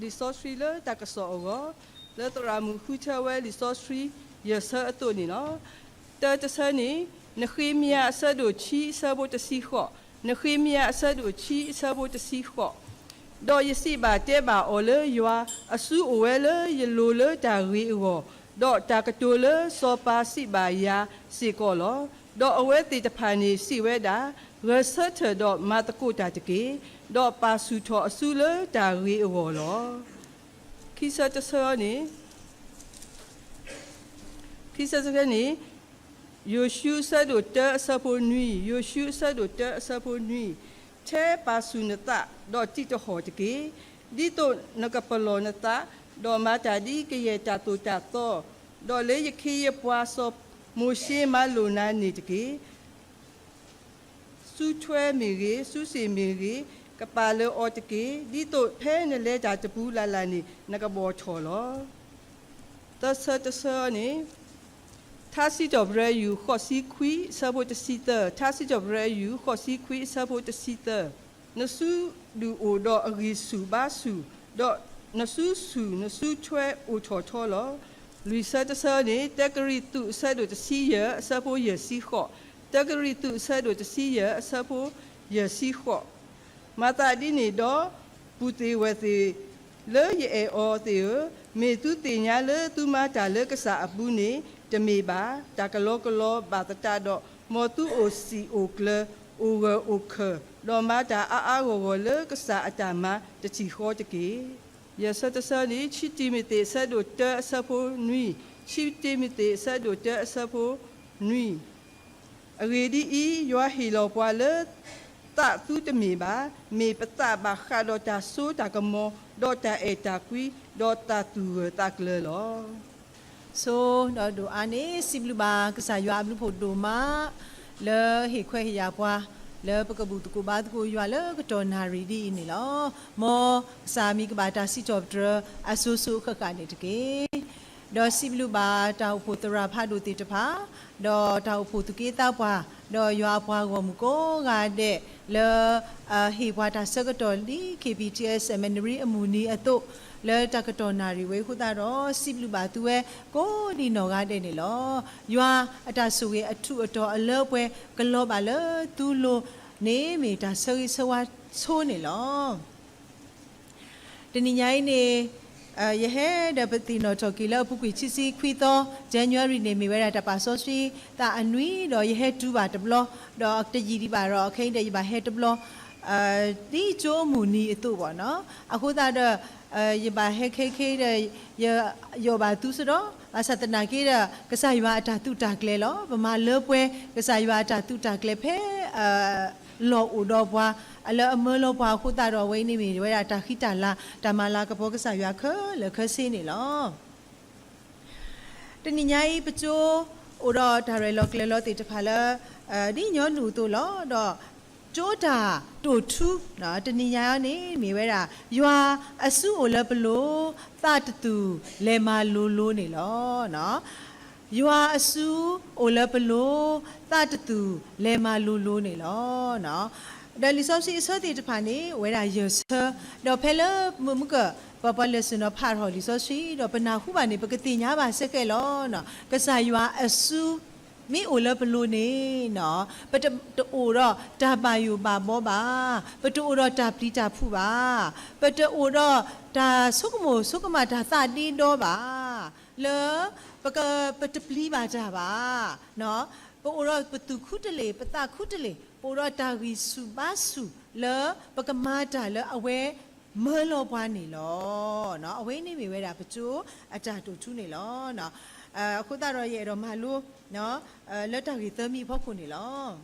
လံာ်စီဆှံလၢတၢ်ကစီၣ်အဂီၢ်, လၢသရၣ်မုၣ်ဃုထၢဝဲလံာ်စီဆှံယဲၢ်ဆၢအသိးန့ၣ်လီၤ. တၢတဆၢန့ၣ်, နဃ့မယၤအဆၢဒိၣ်ခံ အဆၢဖိတဆံဃိး, နဃ့မယၤအဆၢဒိၣ်ခံ အဆၢဖိတဆံဃိး, ဒီးယစံးဘၣ်တဲဘၣ်အီၤလၢ ယွၤအစုအိၣ်ဝဲလၢယလိၤလၢတၢ်ဂ့ၤအဂီၢ်, ဒီးတၢ်ကတိၤလၢစီၤပၤစံးဘၣ်ယၤစ့ၢ်ကီးလီၤ. ဒီးအဝဲသ့ၣ်တဖၣ်န့ၣ်စံးဝဲဒၣ်, ဂဲၤဆၢထၢၣ်ဒီးမၤသကိးတၢ်တက့ၢ်. ဒီးပာ်ဆူၣ်ထီၣ်အစုလၢတၢ်ဂ့ၤအဂီၢ်လီၤ. ခံဆၢတဆၢန့ၣ်, ခံဆၢတဆၢန့ၣ်, ယိၤၡူအဆၢဒိၣ်တၢ အဆၢဖိနွံ, ယိၤၡူအဆၢဒိၣ်တၢ အဆၢဖိနွံ, ထဲပာ်ဆူၣ်နသး, ဒီးတံးတဟီၣ်တက့ၢ်. ဒ်သိးနကပလီၢ်နသး, ဒီးမၤတၢ်ဒ်ကယဲၢ်တၢ်သိၣ်တၢ်သီ, ဒီးလၢယခ့ယပှၤစီၤမိၤၡ့မၤလိာ်နၤန့ၣ်တက့ၢ်. စုထွဲမ့ၢ်ဂ့ၤ, စုစ့ၣ်မ့ၢ်ဂ့ၤ, ကပာ်လၢအီၤတက့ၢ်. ဒ်သိးဖဲနလဲၤတၢ်တပူၤလၢ်လၢ်န့ၣ် နကဘီၣ်ထီၣ်လီၤ. သၢဆၢတဆၢန့ၣ်, ထါစံးထီၣ်ပတြၢၤယုၢ် ဃိးဆံခွံ အဆၢဖိတဆံသၢ, ထါစံးထီၣ်ပတြၢၤယုၢ် ဃိးဆံခွံ အဆၢဖိတဆံသၢ, နစုဒုးအိၣ်ဒီးအဂံၢ်ဆူၣ်ဘါဆူၣ်, ဒီးနစုဆူၣ်နစုထွဲအိၣ်ထီၣ်ထီလီၤ. လွံၢ်ဆၢတဆၢန့ၣ်, တၢကရံၣ်သူး အဆၢဒိၣ်တဆံယဲၢ် အဆၢဖိယဲၢ်ဆံဃိး, တၢကရံၣ်သူး အဆၢဒိၣ်တဆံယဲၢ် အဆၢဖိယဲၢ်ဆံဃိး, မၤသးဒ်န့ၣ်ဒီး, ပုၢ်သ့ၣ်ဝဲၢ်သ့ၣ်, လၢယအဲၣ်အီၤသ့ၣ်ဧၢ, မ့ၢ်သုသ့ၣ်ညါလၢသုမၤတၢ်လၢကစၢ်အပူၤန့ၣ် တမ့ၢ်ဘၣ်, တၢ်ကလီကလီဘၣ်သတးဒီး, မ်သုအိၣ်စံာ်အိၣ်ကျၢၤ, အိၣ်ဂၢၢ်အိၣ်ခၢၣ်, ဒီးမၤတၢ်အါအါဂီၢ်ဂီၢ်လၢကစၢ်အတၢ်မၤတထံၣ်ဃီတက့ၢ်. ယဲၢ်ဆၢတဆၢန့ၣ်, ခံတံၤမသ့း အဆၢဒိၣ်တၢ အဆၢဖိနွံ, ခံတံၤမသ့း အဆၢဒိၣ်တၢ အဆၢဖိနွံ, အဂ့ၢ်ဒ်အံၤ, ယွၤဟ့ၣ်လီၤပှၤလၢသးသူတမ့ၢ်ဘၣ်, မ့ၢ်ပသးဘၣ်ဃးဒီးတၢ်စိတၢ်ကမီၤ, ဒီးတၢ်အဲၣ်တၢ်ကွံ, ဒီးသးသူၣ်ဂၢၢ်သးကျၢၤလီၤ. ဆိဒီးဒိၣ်အါန့ၣ် စံးဘျုးဘၣ်ကစၢ်ယွၤအဘျုးဖှိၣ်ဒိၣ်မး လၢဟ့ၣ်ခွဲးဟ့ၣ်ယာ်ပှၤ လၢပကဘူၣ်သကိးဘါသကိးယွၤလၢကတီၢ်နၣ်ရံၣ်ဒ်အံၤန့ၣ်လီၤ. မ်ကစၢ်မံၤကဘၣ်တၢ်စံးထီၣ်ပတြၢၤအစိၤစိၤအဃၣ်ဃၣ်န့ၣ်တက့ၢ်. ဒီးစံးဘျုးဘၣ်တၢ်အိၣ်ဖှိၣ်သရၣ်ဖးဒိၣ်သ့ၣ်တဖၣ်, ဒီးတၢ်အိၣ်ဖှိၣ်သူၣ်က့သးပှၢ်, ဒီးယွၤအပှၤဂီၢ်မုၢ်ကိးဂၤဒဲး လၢ ဟ့ၣ်ပှၤတၢ်ဆၢကတီၢ်ဒ် ခ့ၣ်ပံၣ်ထံၣ်အဲၣ် seminary အမုၢ်နံၤအသိး, လၢတၢ်ကတီၢ်နၣ်ရံၣ်ဝဲအဃိသတးဒီး စံးဘျုးဘၣ်သုဝဲကိးဒံးနီၢ်ဂၤဒဲးန့ၣ်လီၤ. ယွၤအတၢ်ဆိၣ်ဂ့ၤအထူးအတီၤအလၢအပှဲၤ ကလီၤဘၣ်လၢသုလိၤန့ၣ် မ့ၢ်တၢ်ဆၢဂ့ၤဆၢဝါဆိန့ၣ်လီၤ. တနံၤညါအံၤန့ၣ် ယဟဲဒီးပသ့ၣ်နီၣ်ထီၣ်က့ၤလၢအပူၤကွံာ်ခံဆံခွံသီ January န့ၣ် မ့ၢ်ဝဲဒၣ်တၢ်ပာ်စီဆှံသးအနွံ, ဒီးယဟဲတုၤဘၣ်တဘျီ, ဒီးတယံာ်ဒံးဘၣ်ဒီး ခဲအံၤဒီးယဘၣ်ဟဲတဘျီ ဒ်ကၠိအမုၢ်နံၤအသိးဘၣ်နီၤ. အဃိသတးဒီး ယဘၣ်ဟဲခဲခဲဒီး ယယီၣ်ဘၣ်သုစ့ၢ်ကီး, ဘၣ်ဆၣ်သနာ်က့ဒီး ကစၢ်ယွၤအတၢ်သုးတၢ်ကျဲၤလီၤ. ပမၤလၢပှဲၤ ကစၢ်ယွၤအတၢ်သုးတၢ်ကျဲၤဖဲ လီၢ်အိၣ်ဒီးပှၤ လၢအမၢလီၤပှၤအဃိသတးဒီး အဝဲအံၤန့ၣ်မ့ၢ်ဝဲဒၣ်တၢ်ဃံတၢ်လၤ တၢ်မၤလၤကပီၤကစၢ်ယွၤခဲလၢာ်ခဲဆ့န့ၣ်လီၤ. တနံၤညါအံၤ ပကၠိအိၣ်ဒီးတၢ်ရဲၣ်လီၤကျဲၤလီၤသ့ၣ်တဖၣ်လၢ ဒ်ညီနုၢ်အသိးလီၤ. ဒီးကၠိတၢ်တိာ်ထူ တနံၤညါအံၤန့ၣ် မ့ၢ်ဝဲဒၣ် ယွၤအစုအိၣ်လၢပလိၤ သးတသူၣ်လဲၤမၤလိၤလိၤန့ၣ်လီၤ. ယွၤအစုအိၣ်လၢပလိၤ သးတသူၣ်လဲၤမၤလိၤလိၤန့ၣ်လီၤ. ဒီးလံာ်စီဆှံအဆၢသ့ၣ်တဖၣ်န့ၣ် အိၣ်ဝဲဒၣ်ယဲၢ်ဆၢ, ဒီးဖဲလၢမုၢ်မုၢ်ကၢၢ် ပပှၤလၢာ်စ့ၢ်နီၤဖးထီၣ်လံာ်စီဆှံ ဒီးပနၢ်ဟူဘၣ်န့ၣ် ပကသ့ၣ်ညါဘၣ်စ့ၢ်ကီးလီၤ. ကစၢ်ယွၤအစု မ့ၢ်အိၣ်လၢပလိၤန့ၣ် ပတအိၣ်ဒီးတၢ်ဘၣ်ယိၣ်ဘၣ်ဘီဘၣ်, ပတအိၣ်ဒီးတၢ်ပျံၤတၢ်ဖုးဘၣ်, ပတအိၣ်ဒီးတၢ်ဆိကမိၣ်ဆိကမးတၢ်သးဒ့ဒီဘၣ်, လၢပက ပတပျံၤဘၣ်တၢ်ဘၣ်, ပအိၣ်ဒီးပသူၣ်ခူတလ့ၢ် ပသးခူတလ့ၢ်, ပအိၣ်ဒီးတၢ်ဂံၢ်ဆူၣ်ဘါဆူၣ်လၢပကမၤတၢ်လၢအဝဲမၢလီၤပှၤန့ၣ်လီၤ. အဝဲန့ၣ်မ့ၢ်ဝဲဒၣ်ပကၠိအတၢ်တိာ်ထူန့ၣ်လီၤ. အဃိသတးဒီးယအဲၣ်ဒိးမၤလိ လၢတၢ်ဂ့ၢ်သၢမံၤအဖီခိၣ်န့ၣ်လီၤ.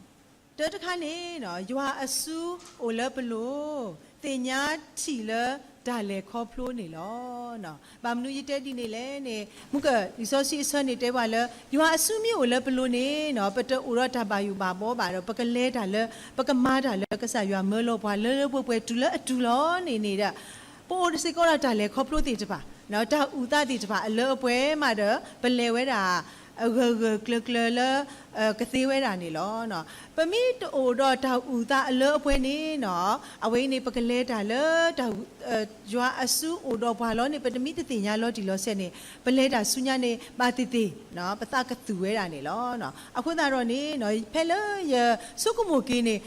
တၢတခါန့ၣ် ယွၤအစုအိၣ်လၢပလိၤ သ့ၣ်ညါထံၣ်လၢတၢ်လဲၤခီဖျိန့ၣ်လီၤ. ဘၣ်မနုၤယတဲဒ်န့ၣ်လဲၣ်န့ၣ် မုၢ်ကၢၢ်လံာ်စီဆှံအဆၢန့ၣ်တဲပှၤလၢ ယွၤအစုမ့ၢ်အိၣ်လၢပလိၤန့ၣ် ပတအိၣ်ဒီးတၢ်ဘၣ်ယိၣ်ဘၣ်ဘီဘၣ်ဒီး ပကလဲၤတၢ်လၢ ပကမၤတၢ်လၢကစၢ်ယွၤမၢလီၤပှၤလၢလၢပှဲၤပှဲၤတုၤလၢအတုၤလီၤန့ၣ်န့ၣ်ဒီး ပအိၣ်စ့ၢ်ကီးဒီးတၢ်လဲၤခီဖျိသ့ၣ်တဖၣ် တၢ်အုၣ်သးသ့ၣ်တဖၣ်အလၢအပှဲၤမးဒီး ပလဲၤဝဲဒၣ် အဂၢၢ်ဂၢၢ်ကျၢၤကျၢၤလၢ ကသ့ဝဲဒၣ်န့ၣ်လီၤ. ပမ့ၢ်တအိၣ်ဒီးတၢ်အုၣ်သးအလၢအပှဲၤန့ၣ်နီၤ, အဝဲအံၤန့ၣ် ပကလဲၤတၢ်လၢ ယွၤအစုအိၣ်ဒီးပှၤလီၤန့ၣ် ပတမ့ၢ်တသ့ၣ်ညါလီၤတံၢ်လီၤဆဲးန့ၣ် ပလဲၤတၢ်ဆူညါန့ၣ် ဘၣ်သ့ၣ်သ့ၣ် ပသးကသူၣ်ဝဲဒၣ်န့ၣ်လီၤ. အဃိသတးဒီးန့ၣ် ဖဲလၢယဆိကမိၣ်က့ၤန့ၣ်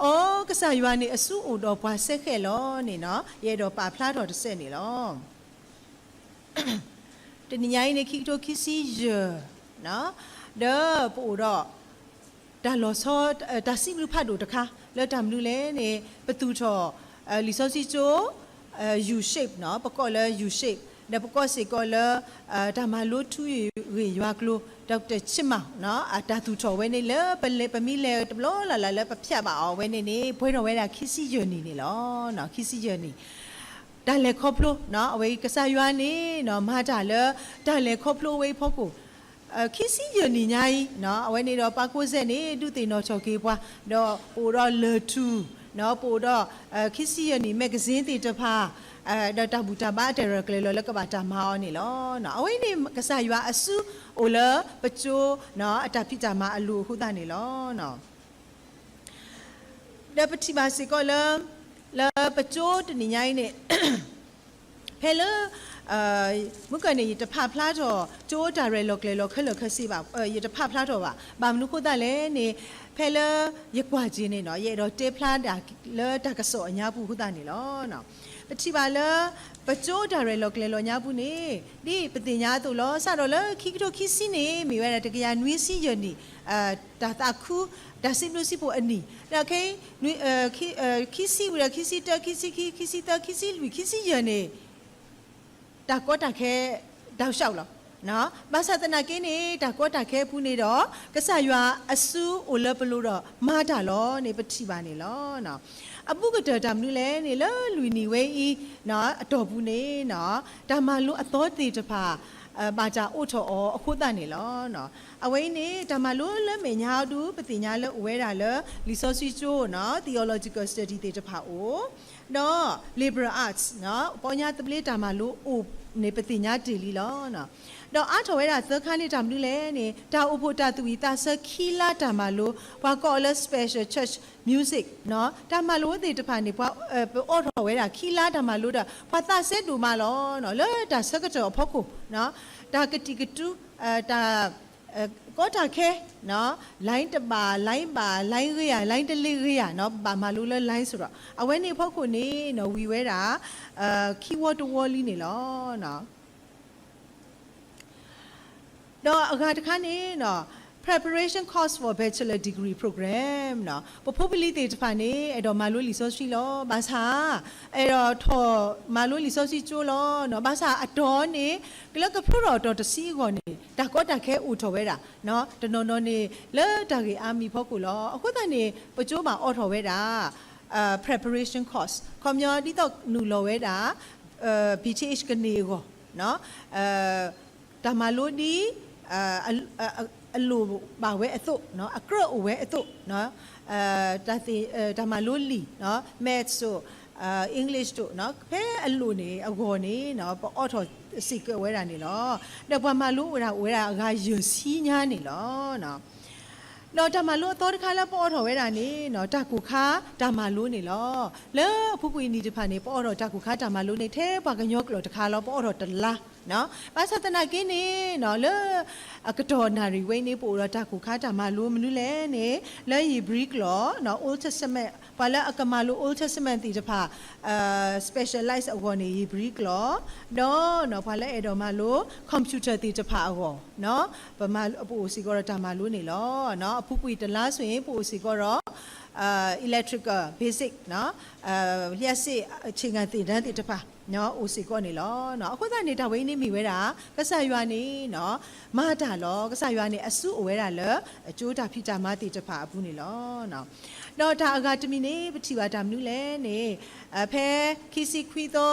အီ ကစၢ်ယွၤန့ၣ် အစုအိၣ်ဒီးပှၤစဲဃဲးလီၤန့ၣ်နီၤ, ယအဲၣ်ဒိးပာ်ဖျါထီၣ်တစဲးန့ၣ်လီၤ. တနံၤညါအံၤန့ၣ် ခံကထိခံဆံယဲၢ်, ဒီးပအိၣ်ဒီး တၢ်လီၤဆီ တၢ်စံးဘျုးဖးဒိၣ်တခါ လၢတၢ်မနုၤလဲၣ်န့ၣ် ပသူၣ်ထီၣ် လံာ်စီဆှံကၠိ U shape နီၤ, ပကိးလၢ U shape ဒီးပကိးစ့ၢ်ကီးလၢ တၢ်မၤလိထူဂ့ၢ်ယွၤကျိၤ Doctor Chitmang အတၢ်သူၣ်ထီၣ်ဝဲန့ၣ်လၢ ပမ့ၢ်လဲၤတဘျီလၢ်လၢ်လၢပဖျဲးဘၣ်အီၤဝဲန့ၣ်န့ၣ် ပှဲၤထီၣ်ဝဲဒၣ်ခံဆံယဲၢ်နံၣ်န့ၣ်လီၤ. ခံဆံယဲၢ်နံၣ် တၢ်လဲၤခီဖျိ အဝဲကစၢ်ယွၤန့ၣ် မၤတၢ်လၢ တၢ်လဲၤခီဖျိဝဲအံၤဖီခိၣ် ခံဆံယဲၢ်နံၣ်ညါအံၤ အဝဲန့ၣ်ဒီးပှၤကိးစဲးန့ၣ် ဒုးသ့ၣ်နီၣ်ထီၣ်က့ၤပှၤ ဒီးပအိၣ်ဒီးလၢၢ်ထူၣ် ပအိၣ်ဒီး ခံဆံယဲၢ်နံၣ် magazine သ့ၣ်တဖၣ် ဒီးတၢ်ဘူၣ်တၢ်ဘါအတၢ်ရဲၣ်ကျဲၤလီၤလၢကဘၣ်တၢ်မၤအီၤန့ၣ်လီၤ. အဝဲန့ၣ် ကစၢ်ယွၤအစုအိၣ်လၢပကၠိ အတၢ်ဖံးတၢ်မၤအလိၤအဃိသတးန့ၣ်လီၤ. ဒီးပထံၣ်ဘၣ်စ့ၢ်ကီးလၢ လၢပကၠိတနံၤညါအံၤန့ၣ် ဖဲလၢ မုၢ်ကၢၢ်န့ၣ် ယတဖးဖျါထီၣ် ကၠိတၢ်ရဲၣ်လီၤကျဲၤလီၤခဲလၢာ်ခဲဆ့ဘၣ်, ယတဖးဖျါထီၣ်ဘၣ်. ဘၣ်မနုၤအဃိသတးလဲၣ်န့ၣ် ဖဲလၢယကွၢ်က့ၤန့ၣ်နီၤ ယအဲၣ်ဒိးတဲဖျါဒၣ်လၢတၢ်ကစီၣ်အညါပူၤအဃိသတးန့ၣ်လီၤ. ပထံၣ်ဘၣ်လၢ ပကၠိတၢ်ရဲၣ်လီၤကျဲၤလီၤညါပူၤန့ၣ် ဒ်ပသ့ၣ်ညါအသိးလီၤ. စးထီၣ်လၢခံကထိခံဆံန့ၣ် မ့ၢ်ဝဲဒၣ်တကယၤနွံဆံယဲၢ်နံၣ် တၢ်သးခု တၢ်စံးဘျုးစံးဖှိၣ်အနံၣ်, ဒီးခဲအံၤ ခံဆံဝံၤဒီး ခံဆံတၢ ခံဆံခံ ခံဆံသၢ ခံဆံလွံၢ် ခံဆံယဲၢ်န့ၣ် တၢ်ကီတၢ်ခဲ ဒိၣ်စဲးလီၤ. ဘၣ်ဆၣ်သနာ်က့န့ၣ် တၢ်ကီတၢ်ခဲအပူၤန့ၣ်ဒီး ကစၢ်ယွၤအစုအိၣ်လၢပလိၤဒီးမၤတၢ်လီၤန့ၣ် ပထံၣ်ဘၣ်န့ၣ်လီၤ. အဘူးကတၢၢ်တၢ်မနုၤလဲၣ်န့ၣ် လၢလွံၢ်နံၣ်ဝဲအံၤ အတီၢ်ပူၤန့ၣ် တၢ်မၤလိအသီသ့ၣ်တဖၣ် ဘၣ်တၢ်အိးထီၣ်အီၤအဃိသတးန့ၣ်လီၤ. အဝဲအံၤန့ၣ် တၢ်မၤလိလၢမဲာ်ညါအဒိ ပသ့ၣ်ညါလၢအိၣ်ဝဲဒၣ်လၢ လံာ်စီဆှံကၠိ theological study သ့ၣ်တဖၣ်အိၣ်, ဒီး liberal arts ပီညါသဘျ့တၢ်မၤလိအိၣ်န့ၣ် ပသ့ၣ်ညါတ့ၢ်လံလီၤ. ဒီးအါထီၣ်ဝဲဒၣ်သၢခါန့ၣ် တၢ်မနုၤလဲၣ်န့ၣ် တၢ်အိၣ်ဖှိၣ်တၢ်သူၣ်ဝံၣ်သးဆၢခံလါတၢ်မၤလိ ပှၤကိးအီၤလၢ special church music တၢ်မၤလိသ့ၣ်တဖၣ်န့ၣ် ပအိးထီၣ်ဝဲဒၣ်ခံလါတၢ်မၤလိဒီး ပှၤသးစဲဒိၣ်မးလီၤ. လၢတၢ်ဆၢကတီၢ်အဖီခိၣ် တၢ်ကတံာ်ကတူာ် တၢ် ကီတၢ်ခဲ line တဘၣ် line ဘၣ် line ဂ့ၤဧါ line တလ့ဂ့ၤဧါ ဘၣ်မၤလိလၢ line စ့ၢ်ဒီး အဝဲန့ၣ်အဖီခိၣ်န့ၣ် ဝံၤဝဲဒၣ် ခံဝီတဝီလံန့ၣ်လီၤ. ဒီးအဂၤတခါန့ၣ် preparation course for bachelor degree program ပဖိပလံၤသ့ၣ်တဖၣ်န့ၣ် အဲၣ်ဒိးမၤလိလံာ်စီဆှံလီၤ. ဘၣ်ဆၣ် အဲၣ်ဒိးထီၣ်မၤလိလံာ်စီဆှံကၠိလီၤ. ဘၣ်ဆၣ်အတီၢ်န့ၣ် လၢကဖျိထီၣ်အတီၢ်တဆံအဂီၢ်န့ၣ် တၢ်ကီတၢ်ခဲအိၣ်ထီၣ်ဝဲဒၣ် တနီၤနီၤန့ၣ် လၢတၢ်ဂ့ၢ်အါမံၤဖီခိၣ်လီၤ. အဃိသတးန့ၣ် ပကၠိဘၣ်အိးထီၣ်ဝဲဒၣ် preparation course ခီပညီဒ်သိးနုာ်လီၤဝဲဒၣ် B Th ကန့ၢ်အဂီၢ် တၢ်မၤလိဒ် အလိၣ်ဘၣ်ဝဲအသိး အကြၢးအိၣ်ဝဲအသိး တၢ်မၤလိလံာ် maths သိး English သိး ဖဲအလိၣ်န့ၣ်အဂီၢ်န့ၣ် ပအိးထီၣ်စ့ၢ်ကီးဝဲဒၣ်န့ၣ်လီၤ. ဒီးပှၤမၤလိဝဲဒၣ်အိၣ်ဝဲဒၣ်အဂၤယဲၢ်ဆံညါန့ၣ်လီၤ. ဒီးတၢ်မၤလိအသီတခါလၢပအိးထီၣ်ဝဲဒၣ်န့ၣ် တၢ်ကိၢ်ခါတၢ်မၤလိန့ၣ်လီၤ. လၢအပူၤကွံာ်နံၣ်တဖၣ်န့ၣ် ပအိးထီၣ်တၢ်ကိၢ်ခါတၢ်မၤလိန့ၣ် ထဲပှၤကညီကျိာ်တခါလီၤ. ပအိးထီၣ်တလါ ဘၣ်ဆၣ်သနာ်က့န့ၣ် လၢအကတီၢ်နၣ်ရံၣ်ဝဲအံၤန့ၣ် ပအိၣ်ဒီးတၢ်ကိၢ်ခါတၢ်မၤလိမနုၤလဲၣ်န့ၣ် လၢဧ့ၤဘြံၤကျိာ် Old Testament ပှၤလၢအကမၤလိ Old Testament သ့ၣ်တဖၣ် specialize အဂီၢ်န့ၣ် ဧ့ၤဘြံၤကျိာ် ဒီးပှၤလၢအဲၣ်ဒိးမၤလိ computer သ့ၣ်တဖၣ်အဂီၢ် ပမၤ ပအိၣ်စ့ၢ်ကီးဒီးတၢ်မၤလိန့ၣ်လီၤ. အပူၤကွံာ်တလါဆိုရင် ပအိၣ်စ့ၢ်ကီးဒီး electrical basic လျှပ်စစ်အခြေခံသင်တန်းသ့ၣ်တဖၣ် အိၣ်စ့ၢ်ကီးန့ၣ်လီၤ. အဃိသတးန့ၣ် တၢ်ဝဲအံၤန့ၣ်မ့ၢ်ဝဲဒၣ် ကစၢ်ယွၤန့ၣ် မၤတၢ်လီၤ. ကစၢ်ယွၤန့ၣ် အစုအိၣ်ဝဲဒၣ်လၢ အကၠိတၢ်ဖံးတၢ်မၤသ့ၣ်တဖၣ်အပူၤန့ၣ်လီၤ. ဒီးတၢ်အဂၤတမံၤန့ၣ် ပထံၣ်ဘၣ်တၢ်မနုၤလဲၣ်န့ၣ် ဖဲခံဆံခွံသီ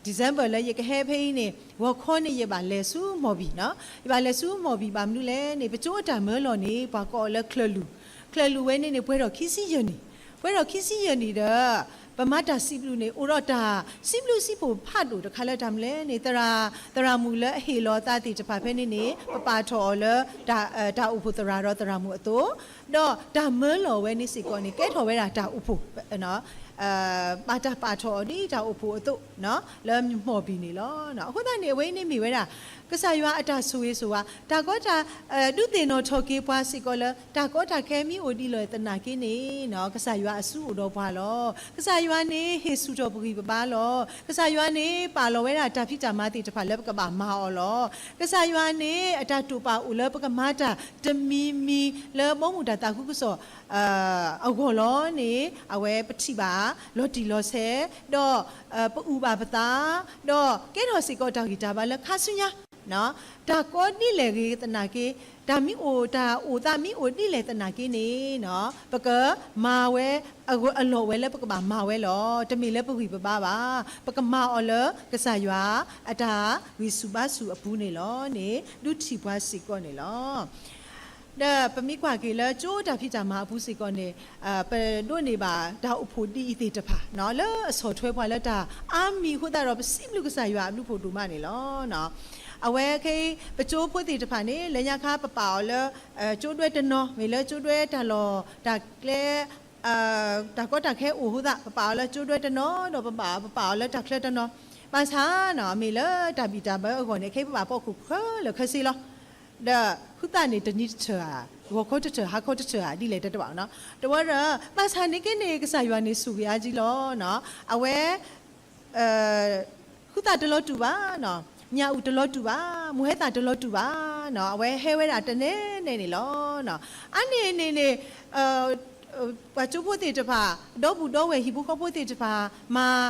December လၢယကဟဲဖဲအံၤန့ၣ် ဂီၤခီန့ၣ် ယဘၣ်လဲၤဆူမီၢ်ဘံၣ်နီၤ. ယဘၣ်လဲၤဆူမီၢ်ဘံၣ်ဘၣ်မနုၤလဲၣ်န့ၣ် ပကၠိအတၢ်မၢလီၤန့ၣ် ပှၤကိးအီၤလၢချၢၣ်လူၢ်, ချၢၣ်လူၢ်ဝဲန့ၣ်န့ၣ် ပှဲၤထီၣ်ခံဆံယဲၢ်နံၣ်, ပှဲၤထီၣ်ခံဆံယဲၢ်နံၣ်ဒီး ပမၤတၢ်စံးဘျုးန့ၣ် အိၣ်ဒီးတၢ်စံးဘျုးစံးဖှိၣ်ဖးဒိၣ်တခါလၢတၢ်မနုၤလဲၣ်န့ၣ် သရၣ် သရၣ်မုၣ်လၢအဟ့ၣ်လီၤအသးသ့ၣ်တဖၣ်ဖဲန့ၣ်န့ၣ် ပပာ်ထီၣ်အီၤလၢ တၢ် တၢ်အိၣ်ဖှိၣ်သရၣ်ဒီးသရၣ်မုၣ်အသိး, ဒီးတၢ်မၢလီၤဝဲန့ၣ်စ့ၢ်ကီးန့ၣ် ကဲထီၣ်ဝဲဒၣ်တၢ်အိၣ်ဖှိၣ် ဘၣ်တၢ်ပာ်ထီၣ်အီၤဒ်တၢ်အိၣ်ဖှိၣ်အသိး လၢမီၢ်ဘံၣ်န့ၣ်လီၤ. အဃိသတးန့ၣ် အဝဲအံၤန့ၣ်မ့ၢ်ဝဲဒၣ် ကစၢ်ယွၤအတၢ်ဆိၣ်ဂ့ၤဆိၣ်ဝါ တၢ်ကီတၢ် ဒုးသ့ၣ်နီၣ်ထီၣ်က့ၤပှၤစ့ၢ်ကီးလၢ တၢ်ကီတၢ်ခဲမ့ၢ်အိၣ်ဒ်လဲၣ်သနာ်က့န့ၣ် ကစၢ်ယွၤအစုအိၣ်ဒီးပှၤလီၤ. ကစၢ်ယွၤန့ၣ် ဟ့ၣ်ဆူၣ်ထီၣ်ပဂံၢ်ပဘါလီၤ. ကစၢ်ယွၤန့ၣ် ပာ်လီၤဝဲဒၣ်တၢ်ဖံးတၢ်မၤသ့ၣ်တဖၣ်လၢပကဘၣ်မၤအီၤလီၤ. ကစၢ်ယွၤန့ၣ် အတၢ်တိာ်ပာ်အိၣ်လၢပကမၤတၢ်တမံၤမံၤလၢဘီမုၢ်တၢ်သးခုကစီၣ် အဂီၢ်လီၤန့ၣ် အဝဲပထံၣ်ဘၣ် လီၤတံၢ်လီၤဆဲး ဒီး ပအုၣ်ဘၣ်ပသး ဒီးကဲထီၣ်စ့ၢ်ကီးတၢ်ဂံၢ်တၢ်ဘါလၢခါဆူညါ တၢ်ကီဒ်လဲၣ်ဂ့ၤသနာ်က့ တၢ်မ့ၢ်အိၣ်တၢ်အိၣ်သးမ့ၢ်အိၣ်ဒ်လဲၣ်သနာ်က့န့ၣ် ပကမၤဝဲ အလီၢ်ဝဲလၢပကဘၣ်မၤဝဲလီၤ. တမ့ၢ်လၢပဂံၢ်ပဘါဘၣ်. ပကမၤအီၤလၢကစၢ်ယွၤအတၢ်ဂံၢ်ဆူၣ်ဘါဆူၣ်အပူၤန့ၣ်လီၤန့ၣ် ဒုးထံၣ်ပှၤစ့ၢ်ကီးန့ၣ်လီၤ. ဒီးပမ့ၢ်ကွၢ်က့ၤလၢကၠိတၢ်ဖံးတၢ်မၤအပူၤစ့ၢ်ကီးန့ၣ် ပဒိးန့ၢ်ဘၣ်တၢ်အိၣ်ဖှိၣ်ဒ်အံၤသ့ၣ်တဖၣ် လၢအဆီၣ်ထွဲပှၤလၢတၢ်အါမံၤအဃိသတးဒီး ပစံးဘျုးကစၢ်ယွၤအဘျုးဖှိၣ်ဒိၣ်မးန့ၣ်လီၤ. အဝဲခဲအံၤ ပကၠိဖိသ့ၣ်တဖၣ်န့ၣ် လၢညါခါပပာ်အီၤလၢ ကၠိဒွဲတနီၤ မ့ၢ်လၢကၠိဒွဲတၢ်လီၢ်တၢ်ကျဲ တၢ်ကီတၢ်ခဲအိၣ်အဃိသတး ပပာ်အီၤလၢကၠိဒွဲတနီၤ ဒီးပဘၣ်ပပာ်အီၤလၢတၢ်ချၢတနီၤ ဘၣ်ဆၣ် မ့ၢ်လၢတၢ်ဘံၣ်တၢ်ဘၢအဂီၢ်န့ၣ် ခဲအံၤပဘၣ်ပိာ်ခိၣ်ခဲလၢာ်ခဲဆ့လီၤ. ဒီးဃုသးန့ၣ်တနံၤတထၢၣ်ဧါ, ဂီၤခီတထၢၣ် ဟါခီတထၢၣ်ဧါ ဒ်လဲၣ်တတဲဘၣ်နီၤ. တဝဲဒီး ဘၣ်ဆၣ်န့ၣ်က့န့ၣ် ကစၢ်ယွၤန့ၣ်ဆိၣ်ဂ့ၤအါကံလီၤ. အဝဲ ဃုသးတလီၤတူာ်ဘၣ်, ညၣ်အုၣ်တလီၤတူာ်ဘၣ်, မိၢ်ဟဲသၣ်တလီၤတူာ်ဘၣ်, အဝဲဟဲဝဲဒၣ်တနဲနဲန့ၣ်လီၤ. အါန့ၢ်န့ၣ်န့ၣ် ပှၤကၠိဖိသ့ၣ်တဖၣ်, ဒီဘူးဒီဝဲၢ်ဟံၣ်ဖိဃီဖိသ့ၣ်တဖၣ်, မၤ